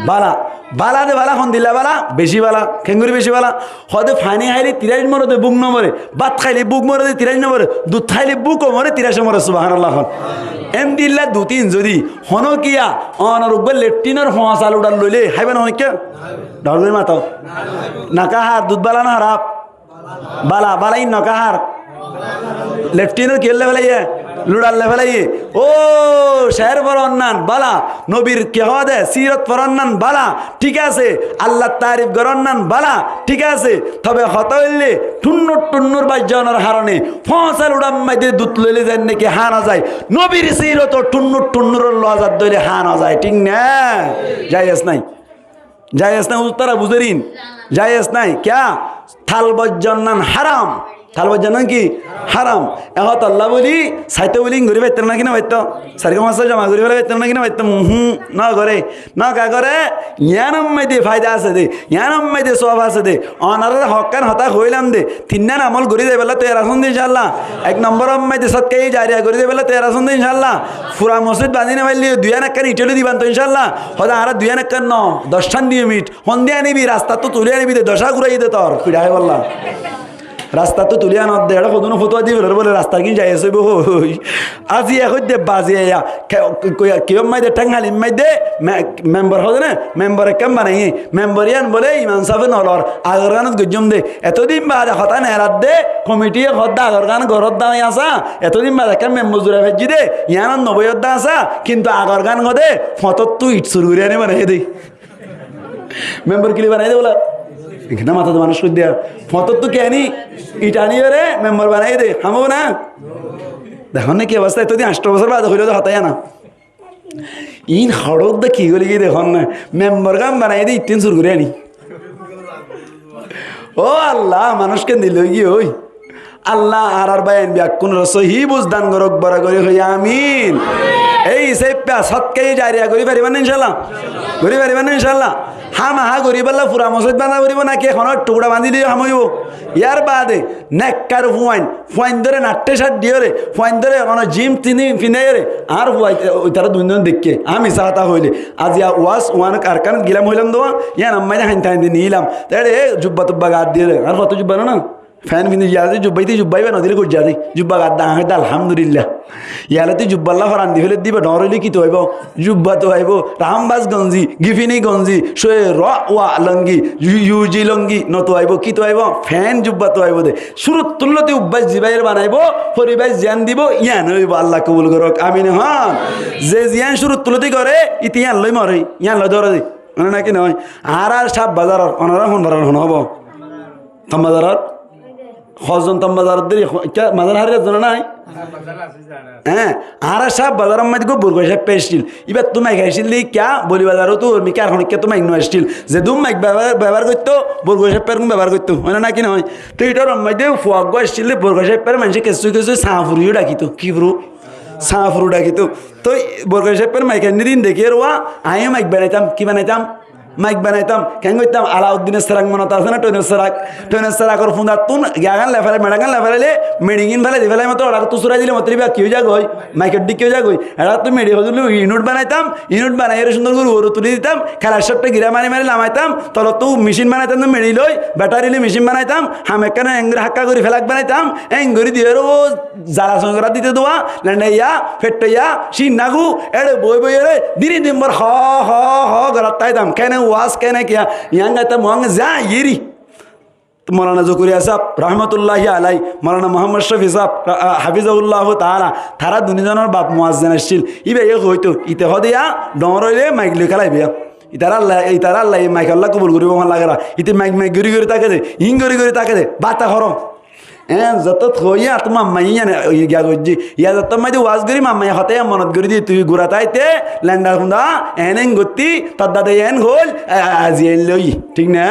Bála. Bála de bála, hondilla bála? Beci bála. Kengori beci bála? Hoóde faní háile tirác more de búk no more, bát háile búk more de tirác no more, dud háile búk o more, tirác o more, subhánallah hoón. Endilla dud ín zodi honó kiya onor uggwá letrinor foñsal uçar loile háiba né honikká? Dor gori mato. Noka hár, dud bála né hóraf? Bála, bála ín noka hár? Letrinor kiyólla félaiye? Luçalla félaiye. Ó, cér foronnan bála, nobir ki hoóde, sirot foronnan bála, thík asé, Allar taarif goronnan bála, thík asé, tobe hotá óilde, thunnur thunnur baijjonor harone, foñsal uçar maze dud loile zenne ki há no zai, nobir sirot o thunnur thunnur lozat dóile há no zai, thík né? Jaiz nái. Jaiz nái, huzur, tara buzérin. Jaiz nái. Kiyá? Thal baijjonnan háram. Thal baijjonnan ki? Háram. Ehón tolla buli, saito buli, ín gori faitto né ki no faitto? Sari gom fañsó joma gori félai faitto né ki no faitto? Uhum, no gore. No ka gore, yián or maze faida asé de, yián or maze sowab asé de. Onorare hokkán hotá hoilam de, tinnán amol gori zaibálla toiyar asón de incállah. Ek nombor or maze sodkaye jariya gori zaibálla toiyar asón de incállah. Fura mosjid bañdi no faille duiyán ekkán iṭ óile diban to incállah. Hoóde añára duiyán ekkán no, doccán diyum iṭ. Hondilla anibi, rastattú tuli anibi de, doccá guraiyé de tor, fiçá háibolla. Rastattú tuli anodde, eçé hodún fotuwa di feler bóle, rastar gín jaiz óibo hoi. Aziya hoidde baziya, ke-, ke-, kiyór maze, théng hálir maze, me-, membor hoóde né, membor ekkán banaiyé. Membor yían bóle imam sáfe no lor, agor gánot goijjóm de. Etodin baade hotá neeladde, komitiye hoódde agor gán gorot dá asá, etodin baade ekkán membor zura faijjí de, yíanot no boiyódde asá, kintu agor gán hoóde, fotóttu iṭ sur gorí aní banaiyé de. Membor kili banai de bóla? Ekinna mata de manúic hoiddé. Fotóttu ki aní? Iṭ aníyore membor banai de. Ham óibo na? Dekón na ki obosta? Etodin añctho bosór baade hoilé de hotá yían. Iín hoçót de ki gorí giyé dekón na? Membor gán banai de iṭ tin sur gorí aní. Ó Allah, manúic ken dil ói giyé ói. Allah añárar báiyain bekkúnore sóhi buz dan gorok, boro gorí hoi amin. Ei hísafe sodkaye jariya gorí faribá né incállah? Gorí faribá né incállah? Hámaha goríbolla fura mosjid bana foribó náki honó thukra bañdíle ham óibo? Yar baade nekkar fuain, fuaindóre naṭṭe cáɗ diyóre, fuaindóre ono jim tini fináiyóre, añár fua, e, itará duindon deikké, añí misá hotá hoilé. Aziya waz uán Arkanot gilam hoilam de, yían ammá de hañti hañti nilam. Te eçe jubba tubba gaat diyóre, añár fotó jubba no na? Fen findi ziyade jubba, ite jubba iba nodile gojjade. Jubba gadda añáde alhamdulillah. Iyaloti jubballa horan di fele diba dhoor oile ki tuwaibo? Jubba tuwaibo, rambas gonji, gifini gonji, soye ro wa longi, yu-, yuji longi no tuwaibo, ki tuwaibo? Fen jubba tuwaibo de. Cúruttulloti ubbas zibair banaibo, foribai ziyan dibo, iyan oibo. Allah kobul gorok. Amin hon. Ze ziyan cúruttulloti gore, iti iyan loi more, iyan loi dore de. Mane naki noi? Añára Sab Bazaror, onora hon farar hon hobo? Tom Bazaror? Hozon Tom Bazaror deri, ho-, kya mazar harir zona nai? Há, añára Sab Bazaror maze go Borgua Sáb aiccíl. Ibattú maik aiccíl de kya? Boli Bazarottu, mi kya ar hono kya tu maik no aiccíl. Zedún maik bebohar, bebohar goitto, Borgua Sáb gún bebohar goitto. Mane naki noi? Te itar maze fua gua aiccíl de Borgua Sáb maincé kessú kessú sañfuru dhakito. Ki furu? Sañfuru dhakito. Toi Borgua Sáb maik anni din dekí ruwa, añí maik banaitam, ki banaitam? Maik banaitám, keén goittám? Alauddinor serak monot asé né, thoinor serak? Thoinor serakor fundattún giyagan lefele, meçagan lefele, meçingin fele di fele moto, oçattú surai dile moto, iba ki ói zagói? Maikor dhík ki ói zagói? Eçattú meçi hodulu inut banaitám, inut banaiyóre cúndor gorí uore tuli ditám, kelar cótte gira mari mari lamaitám, tolottú micin banaitám, meçi loi, betari loi micin banaitám, ham ekkán engori hákka gorí felak banaitám, engorí diyóre ó zala soñi gorát dite dua, lendaiya, fettaiya, cinnagu, eçe boi boiyóre, dini din bor ho, ho, ho gorát táitam. Kene waz, kene kiya, yián gaitám, uán za yeri. Maulana Zokuriya sáb, rahmatullahi alai, Maulana Muhammad Shafi sáb, ra-, a, hafizahullahu taala, tará dunizonor baf muazzin accíl. Iba ye hoito, ite hode ya, dhoóñr óile maik loi kélaibo ya. Itará Allah, itará Allah, ye maik Allah kobul goribo, Allah gera. Ite maik maik gori gori táke de, in gori gori táke de, bata horo. Eén, zettót hoiyé, ar to mammaye yián, e, giya goijjé. Yián zettót maide waz gorí, mammaye hotá yián monot gorí diyé, tui gura táite, lenda hunda, eén eén gottí, tor dade eén hoil, a, a, a, ziyán loiyé. Thík na?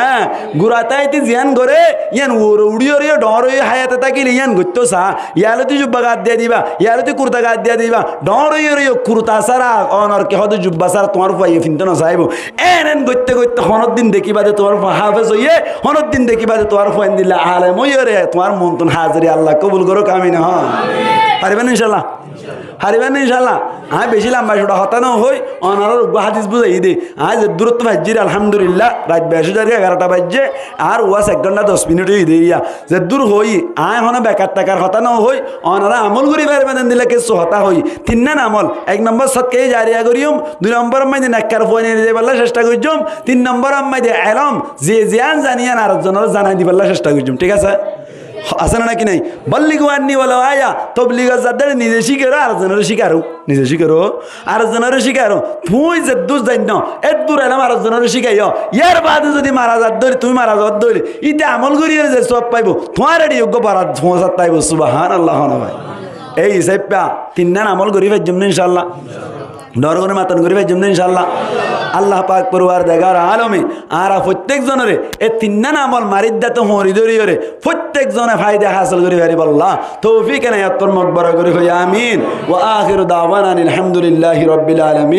Gura táite ziyán goré, yián uore uçíyore, dhoóñr óiye háyate tákile yián goittó saá. Yá lóti jubba gat diya diba, yá lóti kurta gat diya diba, dhoóñr óiye kurta sára, onor ki hóde jubba sára tuáñr fuaye fintó nosaibó. Eén eén goitte goitte honóddin dekíba de tuáñr fua háfez óiye, honóddin dekíba de tuáñr fua endilla alem óiyore, tuáñr montún háziri Allah kobul gorók, amin. Hó. Faribá né incállah? Faribá né incállah? Añí bicí lamba cúta hotá no hoi, onorare uggúa hádis buzáiyi de. Añí zeddúrottu faijjír, alhamdulillah, rait beci zargá, egarota baijjé, ar waz ek gónta doc minit óiyi de iya. Zeddúr hoói, aññí honó bekar tekar hotá no hoói, onorá amól gorí faribá de endilla kessú hotá hoói. Tinnán amól, ek nombor sodkaye jariya goijjum, dui nombor or maze nekkar fuain eri zaibálla cectha goijjum, tin nombor or maze elóm, ze ziyán zani yián ar ekzonoré zanai dibálla cectha goijjum, thík asé? Asé né náki nái? Balligu anni walau aya, tobligor zadde nize cíkero, ar ekzonoré cíkaro. Nize cíkaro, ar ekzonoré cíkaro. Tuñí zeddúr zainno, eddúr elóm ar ekzonoré cíkaiyó. Yar baade zodi mara zadde óile, tuñí mara zadde óile, íte amól goríyore ze sóob faibo, tuáñr eçé uggúa borat foóñsat faibo. Subhánallah, hono bái. Ei hísafe tinnán amól gorí faijjum né incállah? Dhoóñr gorí matan gorí faijjum né incállah? Allah pak forwardegar alome añára fottek zonore e tinnán amól mariddato hoñri dóriyore fottek zone faida hásil gorí faribálla toufik enayat formok, boro gorí hoi amin. Wa akhiru dawana anil hamdulillahi rabbil alamin.